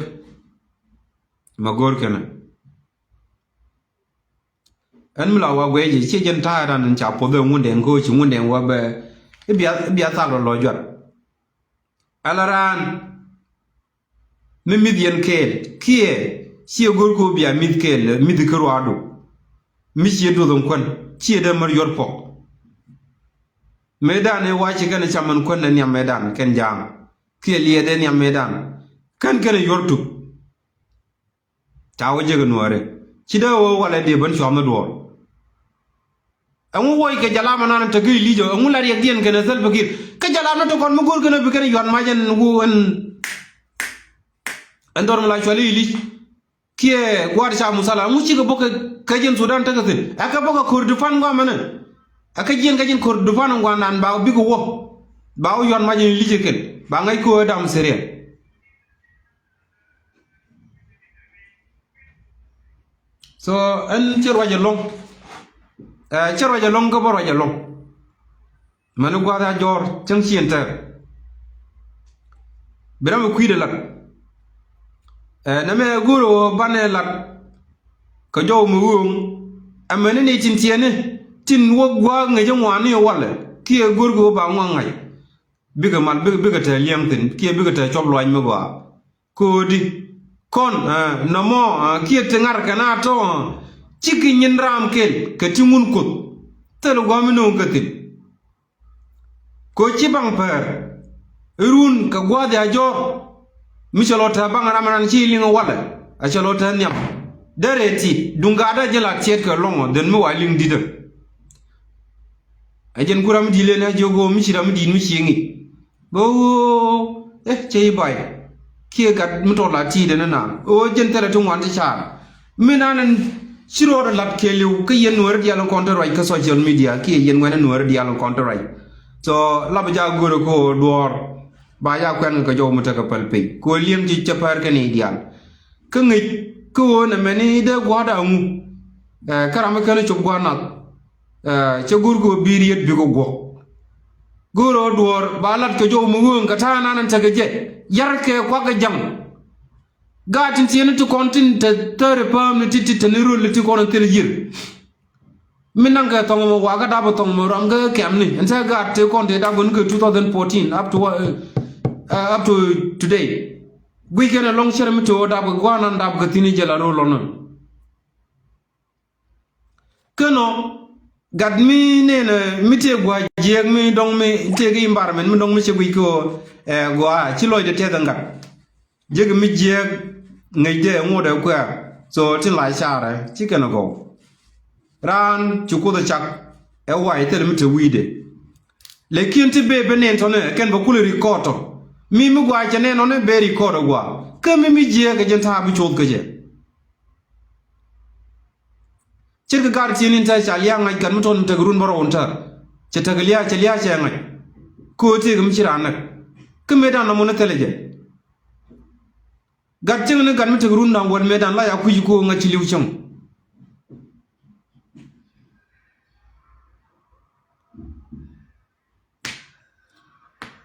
Ma go̱o̱r kɛnɛ. Ɛn mi la wa guɛc i̱ ciɛ jɛn ta̱a̱ ran in ca puɔth ɛ Ŋundɛŋ kä ci Ŋundɛŋ wa bɛ i̱ bia, i̱ bia thak rɔ lɔ juar. Ala raan mi mi̱th yɛn kɛɛl kiɛ ciɛ go̱r kä bia mi̱th kɛɛl mi̱th kä ruaadu. Mi ciɛ duɔth in kuän ciɛ dee mär yuɔr puɔk. Mëëdan ëë waci kɛn cam in kuän ɛ nhiam mëëdan kɛn ja̱a̱ŋ kiɛ liɛɛt ɛ nhiam mëëdan kɛn kɛn ɛ yuɔr tuk. Ca wä jek ɛ nuääri ci dee wä walɛ dee ben cua̱th ni duɔɔr. Ɛŋu wuɔc kɛ jalam ɛnan te kä Ilijä ɛŋu la riɛkdiɛn kɛnɛ Salva Kiir kä jalam ni te kɔn mi go̱o̱r kɛn ɛ bi kɛn ɛ yuan mac ɛn wu ɛn. Ɛn dhɔr mi la cuali Ilij kiɛ gua̱a̱r ca musala ɛŋu cikɛ bä kɛ kɛ jɛn Thudan tekɛ thi̱n ɛ kɛ bä kɛ Kordofan guamɛnɛ. Ɛ kɛ jiɛn kɛ jɛn Kordofan in gua̱a̱r nan ba bikɛ wä ba wä yuan mac ɛn Ilij ɛ kɛn ba ŋäc kɛ wä dam Syria. So ɛn cɛ ruac ɛlɔ̱ŋ. Ɛ, cɛ ruac ɛlɔ̱ŋ kä bä ruac ɛlɔ̱ŋ. Mani gua̱a̱th a jɔr cäŋ cieŋ tɛr. Bi ram mi kui̱dɛ lat. Ɛ, nɛmɛ go̱o̱r ɣöö banɛ lat kɛ jɔw mi ɣööŋ. Ɛmɛni ni tin tiɛni tin wä gua̱a̱k ŋäc ŋuani walɛ kiɛ go̱o̱r kɛ ɣöö ba ŋuaŋ ŋa̱c. Bikɛ mal, bikɛ, bikɛ tɛ liɛŋ thi̱n kiɛ bikɛ tɛ cuɔp luac mi gɔaa. Ko̱o̱di kɔn, ɛ, nɔmɔ, ɛ, kiɛ ti ŋa̱r kɛ na tɔ, ɛ, cikɛ nyin raam kɛl kɛ ti ŋun Kuoth. Thil gua̱a̱m mi no̱o̱ŋ kɛ thi̱n. Ko̱ ci baŋ pɛr irun kɛ gua̱a̱th ya jɔr. Mi cɛ lɔ tɛ baŋ ram ran ci liŋ walɛ a cɛ lɔ tɛ nhiam. Derɛ ti duŋ gat a jɛ la tiɛt kɛ lɔŋɔ dhen mi wa liŋ di̱tɛ. A jɛn ku ram mi di̱i̱t lɛ ni a jiök ɣöö mi ci ram mi di̱i̱t mi ci ŋi̱i̱c. Bä ɣöö, eh, cɛ i̱ bay. Kiɛ gat mi tɔt la ti̱i̱dɛ ni naan. Ɣöö jɛn thilɛ ti ŋuan ti caar. Mi naan ɛn ci rɔɔdɛ lat kɛɛliw kä yɛn nuääri diaal in kɔn te ruac kä social media kiɛ yɛn ŋuɛ̈ni nuääri diaal in kɔn te ruac. So, lapɛ ja go̱o̱rɛ kä ɣöö duɔ̱ɔ̱r. Ba ja kuɛn kɛ jɔw mi tekɛ päl piny. Kɛ ɣöö li̱eŋ ci cɛ pär kɛn i̱ diaal. Kä ŋi̱c kä ɣöö nɛ mɛni dee gua̱a̱r da̱a̱ŋu. Eh, kä ram mi kɛn cop gua̱a̱r nath. Eh, cɛ go̱o̱r kɛ ɣöö bi riet bikɛ guɔ̱k. Go̱o̱r ɣöö duɔ̱ɔ̱r ba lat kɛ jɔw mi ɣööŋ kɛ ta̱a̱ nan in tekɛ jɛ. Yar kɛ kuak kɛ jaŋ. Gaat tin tiɛni ti kɔn tin te thäri päämni ti ti te ni röl ti kɔn in thil yiër. Mi naŋ kɛ thɔŋ mɔ wakä dap thɔŋ mɔ ram kɛ kɛmni in te gaat ti kɔn ti dap kɛ ni kɛ two thousand fourteen up to, uh, uh, up to today. Guic kɛn ɛlɔŋ cɛr mi te wä dap kɛ gua̱a̱r nan dap kɛ thi̱n i̱ jɛ la röl ɔnɔ. Känɔ gat mi nɛnɛ mi tëë gua̱a̱ jiɛɛk mi dɔ̱ŋ mi tëë kɛ environment mi dɔ̱ŋ mi cɛ guic kɛ ɣöö, eh, gua̱a̱ ci lɔcdɛ tɛth ɛn gat. Jiɛk mi jiɛɛk ŋäcdɛ ŋotdɛ kuɛɛr. So tin la carɛ ci kɛn ɛ gɔw. Raan ci Kuoth ɛ cak ɛ wa̱i̱ thilɛ mi te wi̱i̱dɛ. Lɛkiɛn ti bee ben nɛn tɔ̱nɛ kɛn bɛ kulɛ record tɔ. Mi mi gua̱a̱ cɛ nɛn ɔnɛ bee record ɛ gua̱a̱. Kä mi mi jiɛɛk ɛ jɛn ta̱a̱ bi coth kä jɛ. Ce̱tkɛ gat ti̱en in tɛ̈ ca lia̱a̱ ŋa̱c gat mi tɔ̱n in tek run bärɔw in tɛ̈r. Cɛ tek lia̱a̱, cɛ lia̱a̱ cɛ ŋa̱c. Köö tëëk mi ci raan näk. Kä mëëdan nɔmɔ ni thilɛ jɛ. Gat cieŋ ni gat mi tek run da̱ŋ wäl mëëdan la ya kui̱c köö ŋa̱c ci li̱w cieŋ.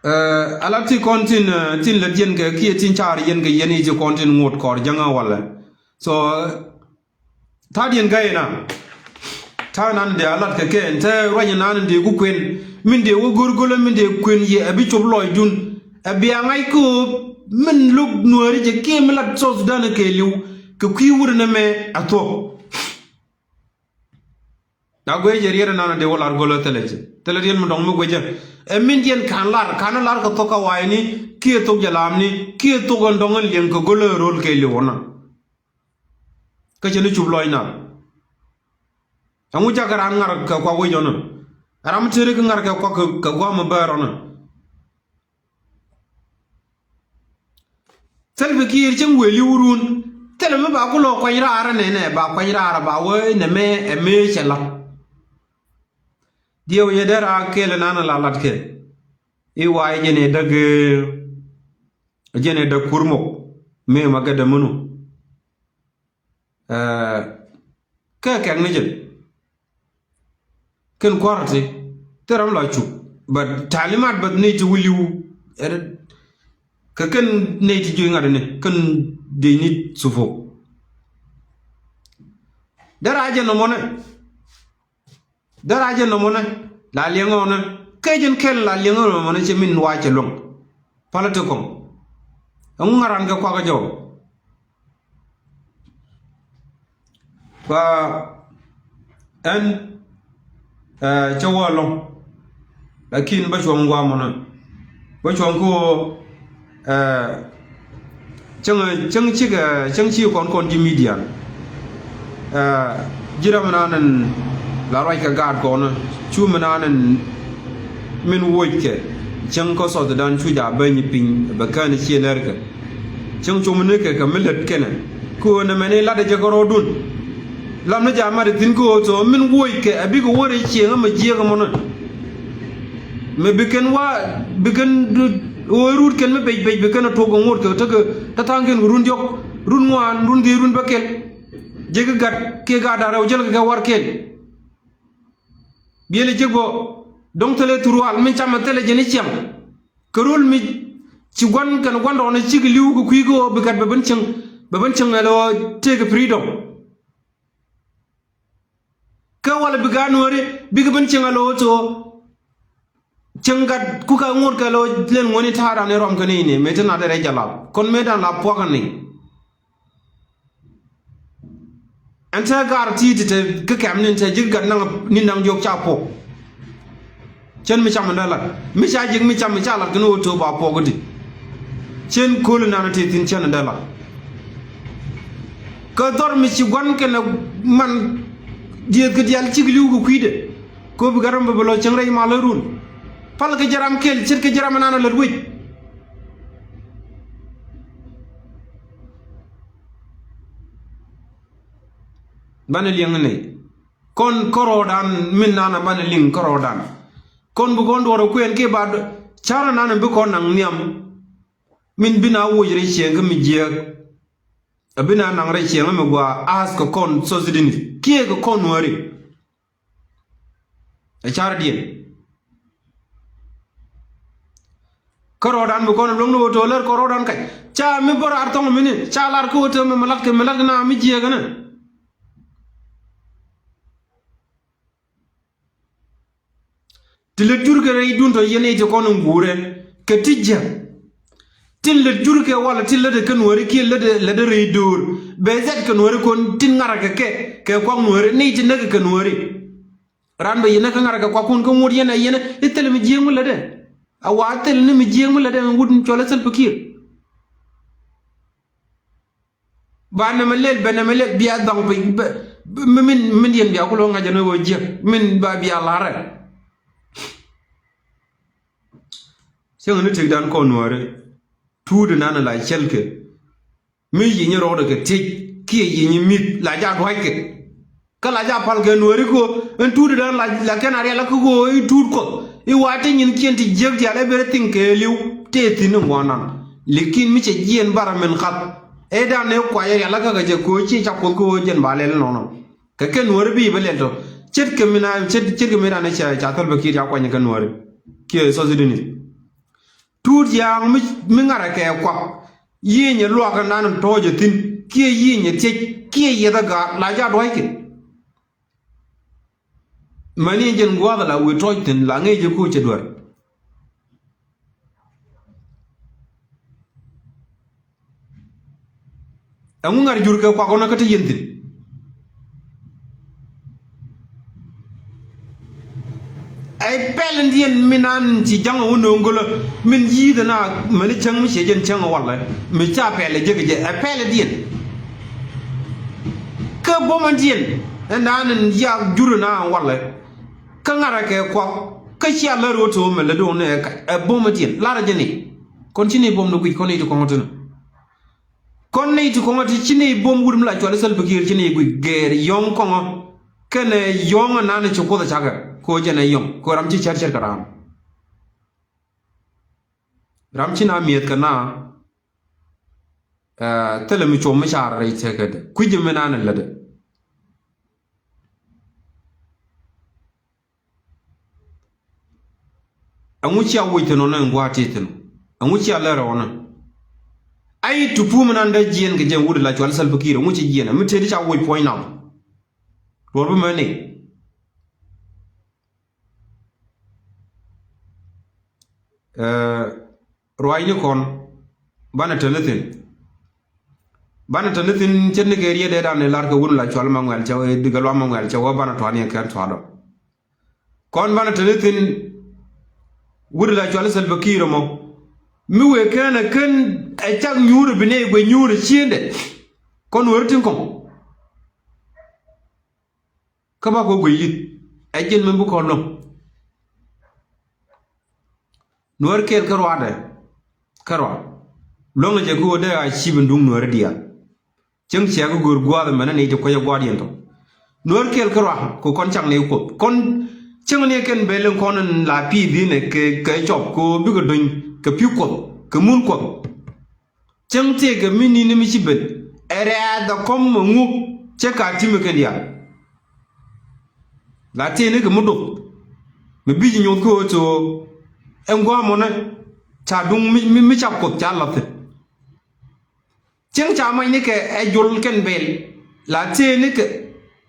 Eh, ala ti kɔn tin, eh, tin lät yɛn kɛ kiɛ tin car yɛn kɛ yɛn i̱ ti kɔn tin ŋot kɔr jäŋä walɛ. So, eh, ta̱a̱diɛn gäi na. Ta̱a̱ nan dee a lat kɛ kɛ ɛn te ruac nan dee ku kuën. Min dee wä go̱r go̱lä min dee kuën yɛ ɛ bi cop lɔcdun. Ɛ bia ŋa̱c kööp min lo̱k nuääri jɛ kiɛ min lat South Sudan kɛ li̱w. Kɛ kui̱ wur nɛmɛ a thuɔ̱k. Na guecɛ riet ɛnan a dee wä lar go̱lä thilɛ jɛ. Thilɛ riet mi dɔ̱ŋ mi guecɛ. Ɛ min diɛn ka̱n lar, ka̱n lar kɛ thok kä wa̱i̱ni, kiɛ thok jɛ laamni, kiɛ thok ɛn dɔ̱ŋ ɛn liɛŋ kɛ go̱lä ro̱l kɛ li̱w ɔna. Kä cɛ ni cup lɔc na. Ɛŋu jakɛ raan ŋa̱r kɛ kuak wec ɔna. Ɛ ram mi tëëri kɛ ŋa̱r kɛ kuak kɛ, kɛ gua̱a̱m mi bäär ɔna. Thil bi kiir cäŋ wëë li̱w run. Thilɛ mi ba ku lɔ kuany raar nɛnɛ, ba kuany raar ba wee nɛ mɛ ɛ mëë cɛ la̱t. Diɛw yɛ dee raar kɛl nan la la̱t kɛ. I̱ wa i̱ jɛn ɛ däk, ɛ jɛn ɛ däk kur mok. Mëë ma gɛ dämunu. Ɛ, kɛ kɛk ni jɛn. Kɛn kua̱r ti thil ram la cuk. But talimat bäth nɛy ti wä li̱w. Ɛ, kɛ kɛn nɛy ti juɔc ŋa̱t ni kɛn dee ni thupok. Dee raar jɛ nɔmɔnɛ. Dee raar jɛ nɔmɔnɛ la liɛŋ ɔnɛ. Kɛ jɛn kɛl la liɛŋ ɔnɛ nɔmɔnɛ cɛ min wa cɛ luɔ̱ŋ. Palä ti kɔŋ. Ɛŋu ŋa̱ran kɛ kuakä jɔw. Kua ɛn, eh, cɛ wä ɛlɔ̱ŋ. Lakin bä cuɔ̱ŋ guamɔnä. Bä cuɔ̱ŋ kä, eh, cäŋ, cäŋ cikɛ, cäŋ cikɛ kɔn kɔn ji̱ media. Eh, ji̱ ram mi naan ɛn la ruac kɛ gaat kɔn. Cu mi naan ɛn min woc kɛ. Cäŋ kä South Sudan cu ja ben piny bɛ kään ciɛ lɛr kɛ. Cäŋ com ni kɛ kɛ mi lät kɛnɛ. Kɛ ɣöö nɛ mɛn i̱ latdɛ jɛ kɛ rɔɔdun. Lam ni ja mat ithin kɛ ɣöö thɔ min woc kɛ a bikɛ wä rɛy cieŋ ɛmɛ jiɛk ɛmɔnä. Mɛ bi kɛn wa, bi kɛn ɣöö rut kɛn mi bec bec bi kɛn a tuɔk kɛ ŋot kɛ tekɛ te tha̱a̱ŋ kɛn kɛ run diɔ̱k, run ŋuan, run dhiec, run bäkɛl. Jek i̱ gat kiɛ gat da̱ŋ rɛw jäl kɛ kɛ war kɛl. Biɛli jek bä. Dɔ̱ŋ thilɛ thurwal mi camɛ thilɛ jɛ ni ciaŋ. Kɛ röl mi ci gua̱n kɛn gua̱n rɔɔdɛ cikɛ li̱w kɛ kui̱ kɛ ɣöö bi gat bɛ ben cieŋ, bɛ ben cieŋ ɛlɛ ɣöö tëëkɛ freedom. Kä walɛ bi gaat Nuääri bikɛ ben cieŋ ɛlɛ ɣöö thok. Cieŋ gat kukɛ ŋot kɛ ɛlɛ ɣöö lɛl ŋuɔ̱ni ta̱a̱ ran i̱ rɔm kɛ ni ni mëë ti na dee rɛy jɛ lap kɔn mëë dan lap puɔ̱kɛ ni. Ɛn te gaar ti̱i̱ ti te kä kɛm ni te ji̱ gat naŋ ni naŋ diɔ̱k ca puɔk. Cien mi cam in dee lat mi ca ji̱k mi cam in ca lat kɛ ni ɣöö to̱o̱p a puɔk i̱di. Cien kööl in nan ti thi̱n cien in dee lat. Kä dhɔr mi ci gua̱n kɛnɛ man diëëth kɛ diaal cik li̱w kɛ kui̱dɛ. Kööp i̱ gat ram bɛ bɛ lɔ cieŋ rɛy mal ɛ run. Pal kɛ jɛ ram kɛl ce̱tkɛ jɛ ram in nan ɛ lät wec. Banɛ liɛŋ ni kɔn kärɔɔdan min nanɛ banɛ liŋ kärɔɔdan. Kɔn bi kɔn duɔrɛ kuɛn kiɛ ba carɛ nanɛ bi kɔn naŋ nhiam. Min bi na woc rɛy ciɛŋ kä mi jiääk. A bi na naŋ rɛy ciɛŋ mi gua a̱a̱th kɛ kɔn South Sudanese kiɛ kɛ kɔn Nuääri. Ɛ cardiɛn. Kärɔɔdan bi kɔn luäŋni ɣöö to̱ lär kärɔɔdan kac ca mi bä raar thɔŋ mini ca lar kä ɣöö to̱ mi mi latkɛ mi latkɛ na mi jiääkɛ ni. Ti lät jurkɛ rɛydun tɔ yɛn i̱ ti kɔn in guurɛ kɛ ti jiäk. Tin lät jurkɛ walɛ tin lätdɛ kä Nuääri kiɛ lätdɛ lätdɛ rɛy döör bɛ zɛt kɛ Nuääri kɔn tin ŋa̱rkɛ kɛ kɛ kuak Nuääri ni ti näkɛ kɛ Nuääri. Ran bɛ yɛn kä ŋa̱rkɛ kuakun kä ŋot yɛn ɛ yɛn i̱ thil mi jiäk mi lätdɛ. A wa thil ni mi jiäk mi lätdɛ wut in cɔl i̱ Salva Kiir. Ba nɛmɛ lɛl bɛ nɛmɛ lɛl bia dhɔŋ piny bɛ min min diɛn bia kulɔ ŋa̱c ɛn ɣöö jiäk min ba bia la̱rɛ. Cäŋ ni tëkdan kɔn Nuääri tuut inan la cɛlkɛ. Mi yiëë nyi rɔɔdɛ kɛ tëc kiɛ yiëë nyi mi̱th la ja dua̱ckɛ. Kä la ja pal kɛ Nuääri kɛ ɣöö ɛn tuut idan la la kɛn a rial kä kɛ ɣöö i̱ tuut Kuɔth i̱ wa te nyin kiɛn ti jiäk diaal everything kɛ li̱w tëë thi̱n in guanan. Likin mi cɛ jiɛn barɛ min kath ëëdan ëë kuay rial kä kɛ jɛ kɛ ɣöö ci ca Kuoth kɛ ɣöö jɛn ba lɛl inɔnɔ. Kɛ kɛn Nuääri bi bä lɛl tɔ ce̱tkɛ min a ce̱t ce̱tkɛ min a ni ca ca Salva Kiir ca kuany kɛ Nuääri kiɛ South Sudanese. Tuut ya̱a̱ŋ mi mi ŋa̱rɛ kɛ kuak. Yiëë nyɛ luakä nan in tɔ̱ɔ̱cɛ thi̱n kiɛ yiëë nyɛ thiec kiɛ yieth ɛ gaat la ja dua̱ckɛ. Mäni jɛn gua̱a̱th la wëë tɔ̱ɔ̱c thi̱n la ŋäc jɛ ko̱o̱c cɛ duer. Ɛŋu ŋa̱r jur kɛ kuak ɣɔnä kä te yɛn thi̱n. Ɛ pɛl in diɛn min an ci ja̱ŋ ɛ wä no̱o̱ŋ gölä min yi̱i̱th ɛn a mäni cäŋ mi ciɛ jɛn cäŋ ɛ walɛ mi ca pɛl ɛ jek ɛ jɛ ɛ pɛl in diɛn. Kä buɔ̱m in diɛn ɛn an in yak jur ɛn a walɛ. Kä ŋa̱rɛ kɛ kuak kä cia lär ɣöö to̱o̱m ɛn lät ɣöö nɛ ɛ kac ɛ buɔ̱m in diɛn larɛ jɛ ni. Kɔn ci ni buɔ̱m ni guic kɔn ni ti kɔŋ ɛ tini. Kɔn nɛy ti kɔŋä ti ci nɛy buɔ̱m wut mi la cuali Salva Kiir ci nɛy guic gɛɛr yɔ̱ŋ kɔŋä. Kɛnɛ yɔ̱ŋ ɛnan ci Kuoth ɛ cakɛ kɛ ɣöö jɛn ɛ yɔ̱ŋ kɛ ɣöö ram ci cär cär kɛ ram. Ram ci na mi̱eth kɛ na. Ɛ, thilɛ mi cuɔm mi car rɛy tëkädɛ kui̱c mi nan ɛ lätdɛ. Ɛŋu cia woc thi̱n ɣɔnä ɛn gua̱a̱th ti thi̱n ɔ? Ɛŋu cia lär ɣɔnä? Ay ti pum inan dee jiɛn kɛ jɛn wut la cual Salva Kiir ɛŋu ci jiɛn ɛ mi tëëdi ca woc puɔ̱ny nam. Luɔr bi mɛ ni. Ɛ, ruacni kɔn banɛ te ni thi̱n. Banɛ te ni thi̱n ce̱tni kɛ riet dee dan ni lar kɛ wut la cual Maŋuɛl cɛ wee dikɛ luam Maŋuɛl cɛ wee banɛ tuani ɛ kɛn tuadɔ. Kɔn banɛ te ni thi̱n wut la cuali Salva Kiir ɛmɔ. Mi wëë kɛn ɛ kɛn ɛ cak nyuur ɛ bi nɛy guic nyuur ɛ ciendɛ. Kɔn wër tin kɔŋ. Kä ba kɔ guic yi̱th ɛ ji̱n mi bi kɔn luäŋ. Nuäär kɛɛl kä ruaadɛ. Kä ruaad luäŋ ɛ jɛ kä ɣöö dee a cip in duŋ nuäär diaal. Cäŋ ciɛ kä go̱o̱r gua̱a̱th ɛmɛnɛ ni ti kuec ɛ gua̱a̱r yɛn tɔ. Nuäär kɛɛl kä rua̱ kɛ kɔn cak ni Kuoth kɔn. Cäŋ ni kɛn bel in kɔn in la pi̱i̱th in ɛ kɛ kɛ cɔp kɛ ɣöö bikɛ do̱ny kɛ pi̱i̱ Kuɔth kɛ mun Kuɔth. Cäŋ tëëkɛ mi ni̱n mi ci ben ɛ rɛɛth ɛ kɔm ɛŋu. Cɛ ka ti̱mɛ kɛn diaal. La tëëni kɛ mi doth. Mi bi ji̱ nyoth kä ɣöö to ɛn gua̱a̱mɔnɛ ca duŋ mi, mi, mi ca Kuoth ca la̱th thi̱n. Cieŋ ca mac ni kɛ ɛ jol kɛn bɛl la tëë ni kɛ,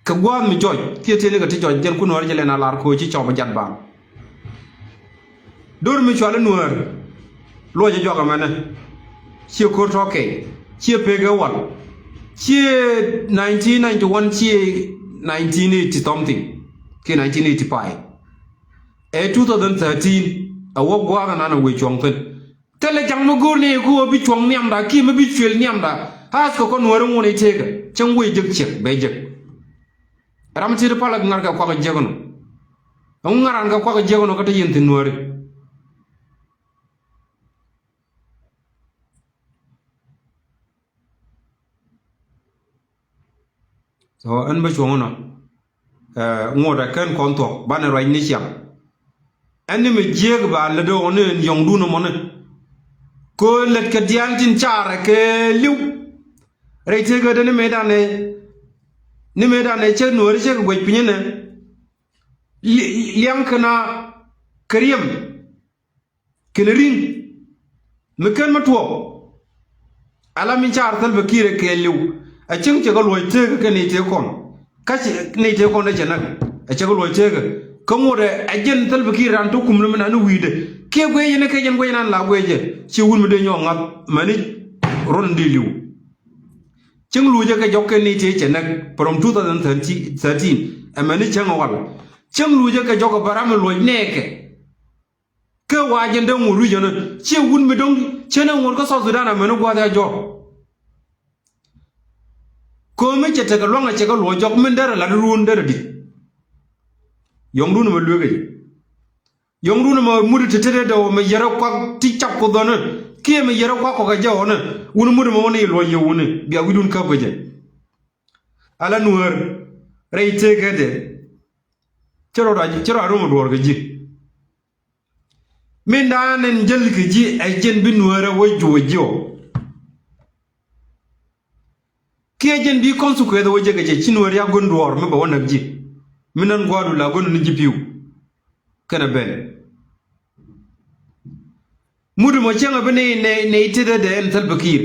kɛ gua̱a̱th mi jɔc kiɛ tëë ni kɛ ti jɔc jɛn kun wär jɛ lɛn a lar koci cɔp jat bam. Dor mi cual nuäär luɔc jɔak ɛmɛnɛ. Ciɛ ko̱r tɔ̱ kɛy, ciɛ pek ɛ wal, ciɛ nineteen ninety-one, ciɛ nineteen eighty something kiɛ nineteen eighty-five. Ɛ two thousand thirteen ɛ wä gua̱a̱th ɛnan ɛ wëë cuɔ̱ŋ thi̱n. Thilɛ ja̱ŋ mi go̱o̱r ni ku ɣöö bi cuɔ̱ŋ nhiamda kiɛ mi bi cuël nhiamda. Ath kɛ kɔn wääri ŋuɔ̱n i̱ tëëkä cäŋ wëë jek ciɛk bɛ jek. Ram ti ti palä ŋa̱r kɛ kuak jiäk ɛnɔ. Ɛŋu ŋa̱ran kɛ kuak jiäk ɛnɔ kä te yɛn thi̱n wääri. So ɛn bä cuɔ̱ŋ ɛnɔ. Ɛ, ŋuɔ̱t ɛ kɛn kɔn thuɔ̱k banɛ ruac ni ciaŋ. Ɛn ni mi jiääk ba lät ɣɔni yɔ̱ŋdun ɛmɔni. Kö lät kɛ diaal tin carɛ kɛ li̱w. Rɛy tëëkä dee ni mëëdan ɛ, ni mëëdan ɛ cä nuääri cä kɛ guɛc piny ɛnɛ. Li-, liaŋ kɛn a kɛ riɛm. Kɛn ri̱ŋ mi ken mi tuɔɔk. Ala min car Salva Kiir ɛ kɛɛliw. Ɛ cäŋ cɛ kɛ luɔ̱c teekä kɛ nɛy tëë kɔn. Kä cɛ nɛy tëë kɔn ɛ cɛ näk. Ɛ cɛ kɛ luɔ̱c teekä. Kä ŋot ɛ, ɛ jɛn Salva Kiir ran te kum ni mi nan ni wi̱i̱dɛ. Kiɛ guiɛ yɛn ɛ kɛ jɛn guiɛ nan la guiɛ jɛ. Ci wun mi dee nyɔɔk ŋa̱th mäni ruɔ̱n in dee li̱w. Cäŋ luucä kɛ jɔk kɛ nɛy tëë cɛ näk. From two thousand thirteen, ɛ mäni cäŋ ɛ wal. Cäŋ luucä kɛ jɔk ɛ bä ram mi luɔ̱c nɛɛkɛ. Kä wa jɛn dee ŋot wi̱c ɣän ɛ ciɛ wut mi do̱ŋ cänɛ ŋot kä South Sudan amäni gua̱a̱th ɛ jɔr. Köömi cɛ tekɛ lua̱ŋ ɛ cɛ kɛ luɔ̱c jɔk min derɛ lat ruun derɛ di̱t. Yɔ̱ŋdun ɛmɛ lueek ɛ jɛ. Yɔ̱ŋdun ɛmɛ mut ti tetdɛ dee ɣöö mi yɛrɛ kuak ti cap Kuoth ɣän ɛ kiɛ mi yɛrɛ kuak kɔk ɛ jɛ ɣän ɛ wuni mut ɛmɛ wä ni luɔ̱c yɛ wuni bia wi̱cdun käp kɛ jɛ. Ala nuäär rɛy tëëkädɛ. Cä rɔ, cä rɔ rom ɛ duɔ̱ɔ̱r kɛ ji̱. Min da̱a̱n in jäl kɛ ji̱ ɛ jɛn bi nuäärä wä juɔc jiɔ. Kiɛ jɛn bi consequence wä jɛ kɛ jɛ ci nuääri a gön duɔ̱ɔ̱r mi bɛ wä näk ji̱. Min nan gua̱a̱du la gön ni ji̱ pi̱w. Kɛnɛ ben. Mut mɔ cäŋ a bi nɛy, nɛy, nɛy tetdɛ ɛn Salva Kiir.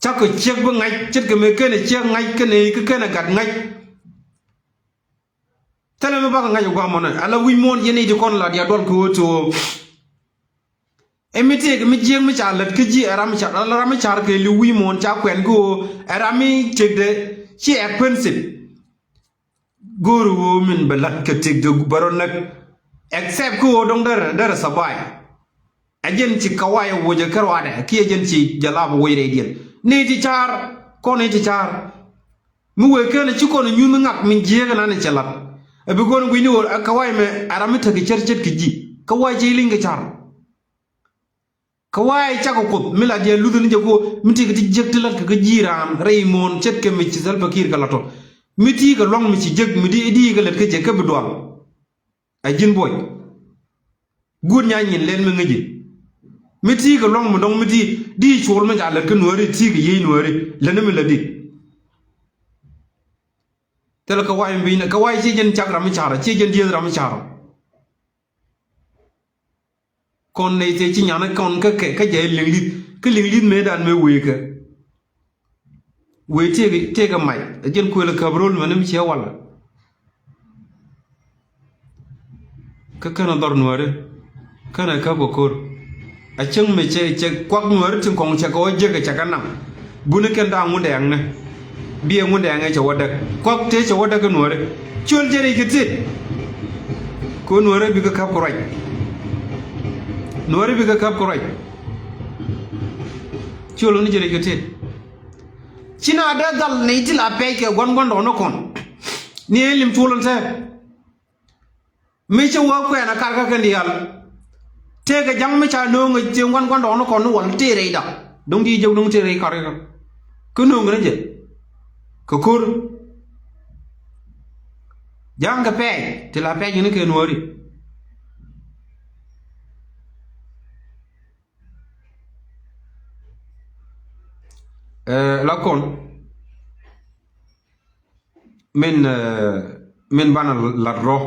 Cakɔ ciek bi ŋa̱c ce̱tkɛ mëë kenɛ ciek ŋa̱c kenɛ kä kenɛ gat ŋa̱c. Thilɛ mi bakɔ ŋa̱c ɛ gua̱a̱mɔnɛ ala wi̱c muɔ̱ɔ̱n yɛn i̱ ti kɔn la diaal duɔl kɛ ɣöö to̱o̱. Ɛ mi tëëk mi jiääk mi ca lät kä ji̱ ɛ ram mi car, ala ram mi car kɛ li̱w wi̱i̱ muɔ̱ɔ̱n ca kuɛn kä ɣöö ɛ ram mi tëkdɛ ci expensive. Go̱o̱r ɣöö min bɛ la̱t kɛ tëkdɛ bɛ rɔ näk. Except kä ɣöö dɔ̱ŋ derɛ, derɛ survive. Ɛ jɛn ci kaway woc ɛ kä ruaadɛ kiɛ jɛn ci jalab woc rɛydiɛn. Ni ti car kɔn ni ti car. Mi wëë kɛn ɛ ci kɔn ɛ nyuth mi ŋak min jiääk ɛnan ɛ cɛ la̱t. Ɛ bi kɔn ɛ gui̱cni ɣöö ɛ kaway mɛ ɛ ram mi tekɛ cär ce̱tkɛ ji̱. Kaway cɛ li̱ŋ kɛ car. Kaway cakɔ Kuoth mi la diɛ luthni jɛ ko mi ti kɛ ti jiäk ti la̱t kɛ kä ji̱ raan rɛy muɔ̱ɔ̱n ce̱tkɛ mi ci Salva Kiir kɛ la̱t tɔ. Mi ti kɛ lua̱ŋ mi ci jek mi di, di kɛ lät kä jɛ kä bi dual. Ɛ ji̱n buɔc. Guut nya nyin lɛn mi ŋäci. Mi ti kɛ lua̱ŋ mi dɔ̱ŋ mi ti di cuɔl mi ca lät kä nuääri ti kɛ yiey nuääri lätni mi lätdi. Thilɛ kaway mi bi̱i̱nɛ kaway ciɛ jɛn cak ram mi carɔ ciɛ jɛn dieth ram mi carɔ. Kɔn nɛy tëë ci nyanä kɔn kä kɛ kä jɛ liŋ li̱th kä liŋ li̱th mëëdan mëë wëëkä. Wëë tëëkɛ, tëëkɛ mac ɛ jɛn kuël ɛ käp ro̱l mäni mi ciɛ walɛ. Kä kɛn ɛ dhɔr nuääri kɛn ɛ käp kɛ ko̱r. A cäŋ mi cɛ, cɛ kuak nuääri tin kɔŋ cɛ kɛ wä jiäk cɛ kɛ naŋ. Buni kɛn da̱a̱ ŋundɛ ɛŋnɛ. Biɛ ŋundɛ ɛŋɛ cɛ wä däk. Kuak tëë cɛ wä däk kä nuääri. Ciöl jɛ rɛy kɛ tëë. Kɛ wä nuääri bikɛ käp kɛ ruac. Nuääri bikɛ käp kɛ ruac. Ciöl ni jɛ rɛy kɛ tëë. Ci na dee dhal ni ti la pɛc kɛ gua̱n gua̱n dɔɔni kɔn. Ni ɛ lim cuɔl in tɛ. Mi cä wä kuɛn a kar kä kɛn diaal. Tëëkɛ ja̱ŋ mi ca nööŋ a cieŋ gua̱n gua̱n dɔɔni kɔn ni wal tëë rɛy dak. Do̱ŋ di jek do̱ŋ tëë rɛy kar kä. Kä nööŋ kɛn jɛ. Kɛ ko̱r. Ja̱ŋ kɛ pɛɛc ti la pɛɛc ni kɛ nuääri. Ɛ la kɔn. Min, eh, min banɛ lat rɔ.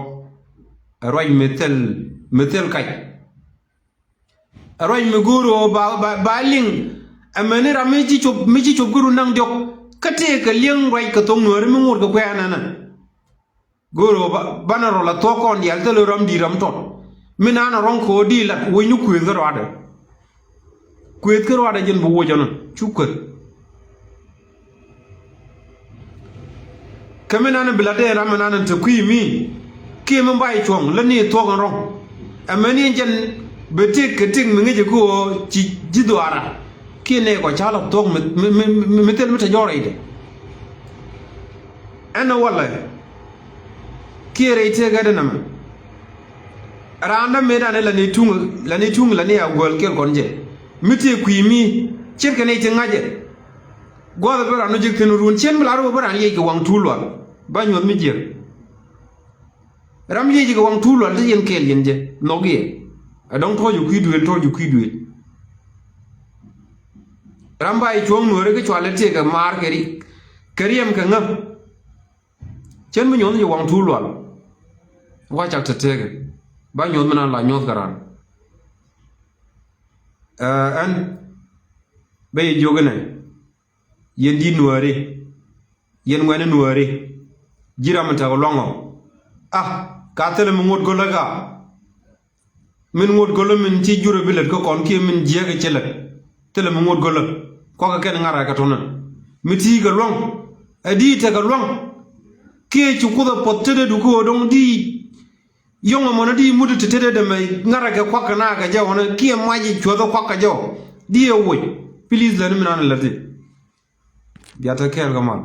Ɛ ruac mi thil mi thil kac. Ɛ ruac mi go̱o̱r ɣöö ba, ba, ba liŋ. Ɛmɛni ram mi ci cop, mi ci cop kärun da̱ŋ diɔ̱k. Kä tëëkɛ li̱eŋ ruac kɛ thok Nuääri mi ŋot kɛ kuɛ̈ɛ̈n ɛnɛ. Go̱o̱r ɣöö ba, banɛ rɔl a thuɔ̱k kɔn diaal thilɛ ram di̱i̱t ram tɔt. Mi naan a rɔ̱ŋ kɛ ɣöö di lat woc ni kuëëth kä ruaadɛ. Kuëëth kä ruaadɛ jɛn bi woc ɛnɔ. Cu kueth. Kä mi naan bi lat dee ram mi naan te kui̱ mi. Kiɛ mi bay cuɔ̱ŋ lä ni thuɔ̱k ɛn rɔ̱ŋ. Ɛmɛni ɛn jɛn bɛ tëk kɛ tëk mi ŋäcɛ kä ɣöö ci ji̱ dhuaara. Kiɛ nɛy kɔ ca la thuɔ̱k mi, mi, mi, mi, mi thil mi te jɔɔr rɛydɛ. Ɛn ɛ walɛ. Kiɛ rɛy tëëkädɛ nɛmɛ. Raan dämadan ɛ la ni tuŋ, la ni tuŋ la ni a guäl kɛl kɔn jɛ. Mi tëë kui̱ mi ce̱tkɛ nɛy ti ŋa̱cɛ. Gua̱a̱th ɛ bi raan wä jek thi̱n run cien mi la rɔ wä bi raan liɛc kɛ waŋ tuul lual. Ba nyuɔ̱th mi jiäk. Ram liɛc kɛ waŋ tuul lual ti yɛn kɛɛl yɛn jɛ nhɔk yɛ. Ɛ dɔ̱ŋ tɔ̱ɔ̱c ɛ kui̱ duëël, tɔ̱ɔ̱c ɛ kui̱ duëël. Ram ba yɛ cuɔ̱ɔ̱ŋ Nuääri kä cual ɛ tëëkɛ maar kɛ ri, kɛ riɛm kɛ ŋäm. Cien bi nyuɔ̱th jɛ waŋ tuul lual. Wa cak te tëëkɛ ba nyuɔ̱th mi naan la nyuɔ̱th kɛ raan. Ɛ, ɛn bɛ yɛ jiök inɛ. Yɛn di̱t Nuääri. Yɛn ŋuɛ̈ni Nuääri. Ji̱ ram mi tekɛ luaŋ ɔ. Ah, ka thilɛ mi ŋot go̱lä ka. Min ŋot go̱lä min ci jurɛ bi lät kä kɔn kiɛ min jiäkɛ ci lät. Thilɛ mi ŋot go̱lä. Kuakɛ kɛn ŋa̱t rɛ̈kɛ tɔ̱nä. Mi ti̱i̱ kɛ luaŋ. Ɛ di̱i̱t tekɛ luaŋ. Kiɛ ci Kuoth ɛ puɔth tetdä du kä ɣöö dɔ̱ŋ di̱i̱t. Yɔ̱ŋ ɛmɔnä di mut ti tetdä dämɛ ŋa̱t rɛ̈kɛ kuak kɛ na kɛ jɛ ɣɔnä kiɛ mac i̱ cuäthä kuak kɛ jɛ ɔ. Di ɛ woc. Pilis lätni mi nan ɛ lätdi. Bia te kɛɛl kɛ mal.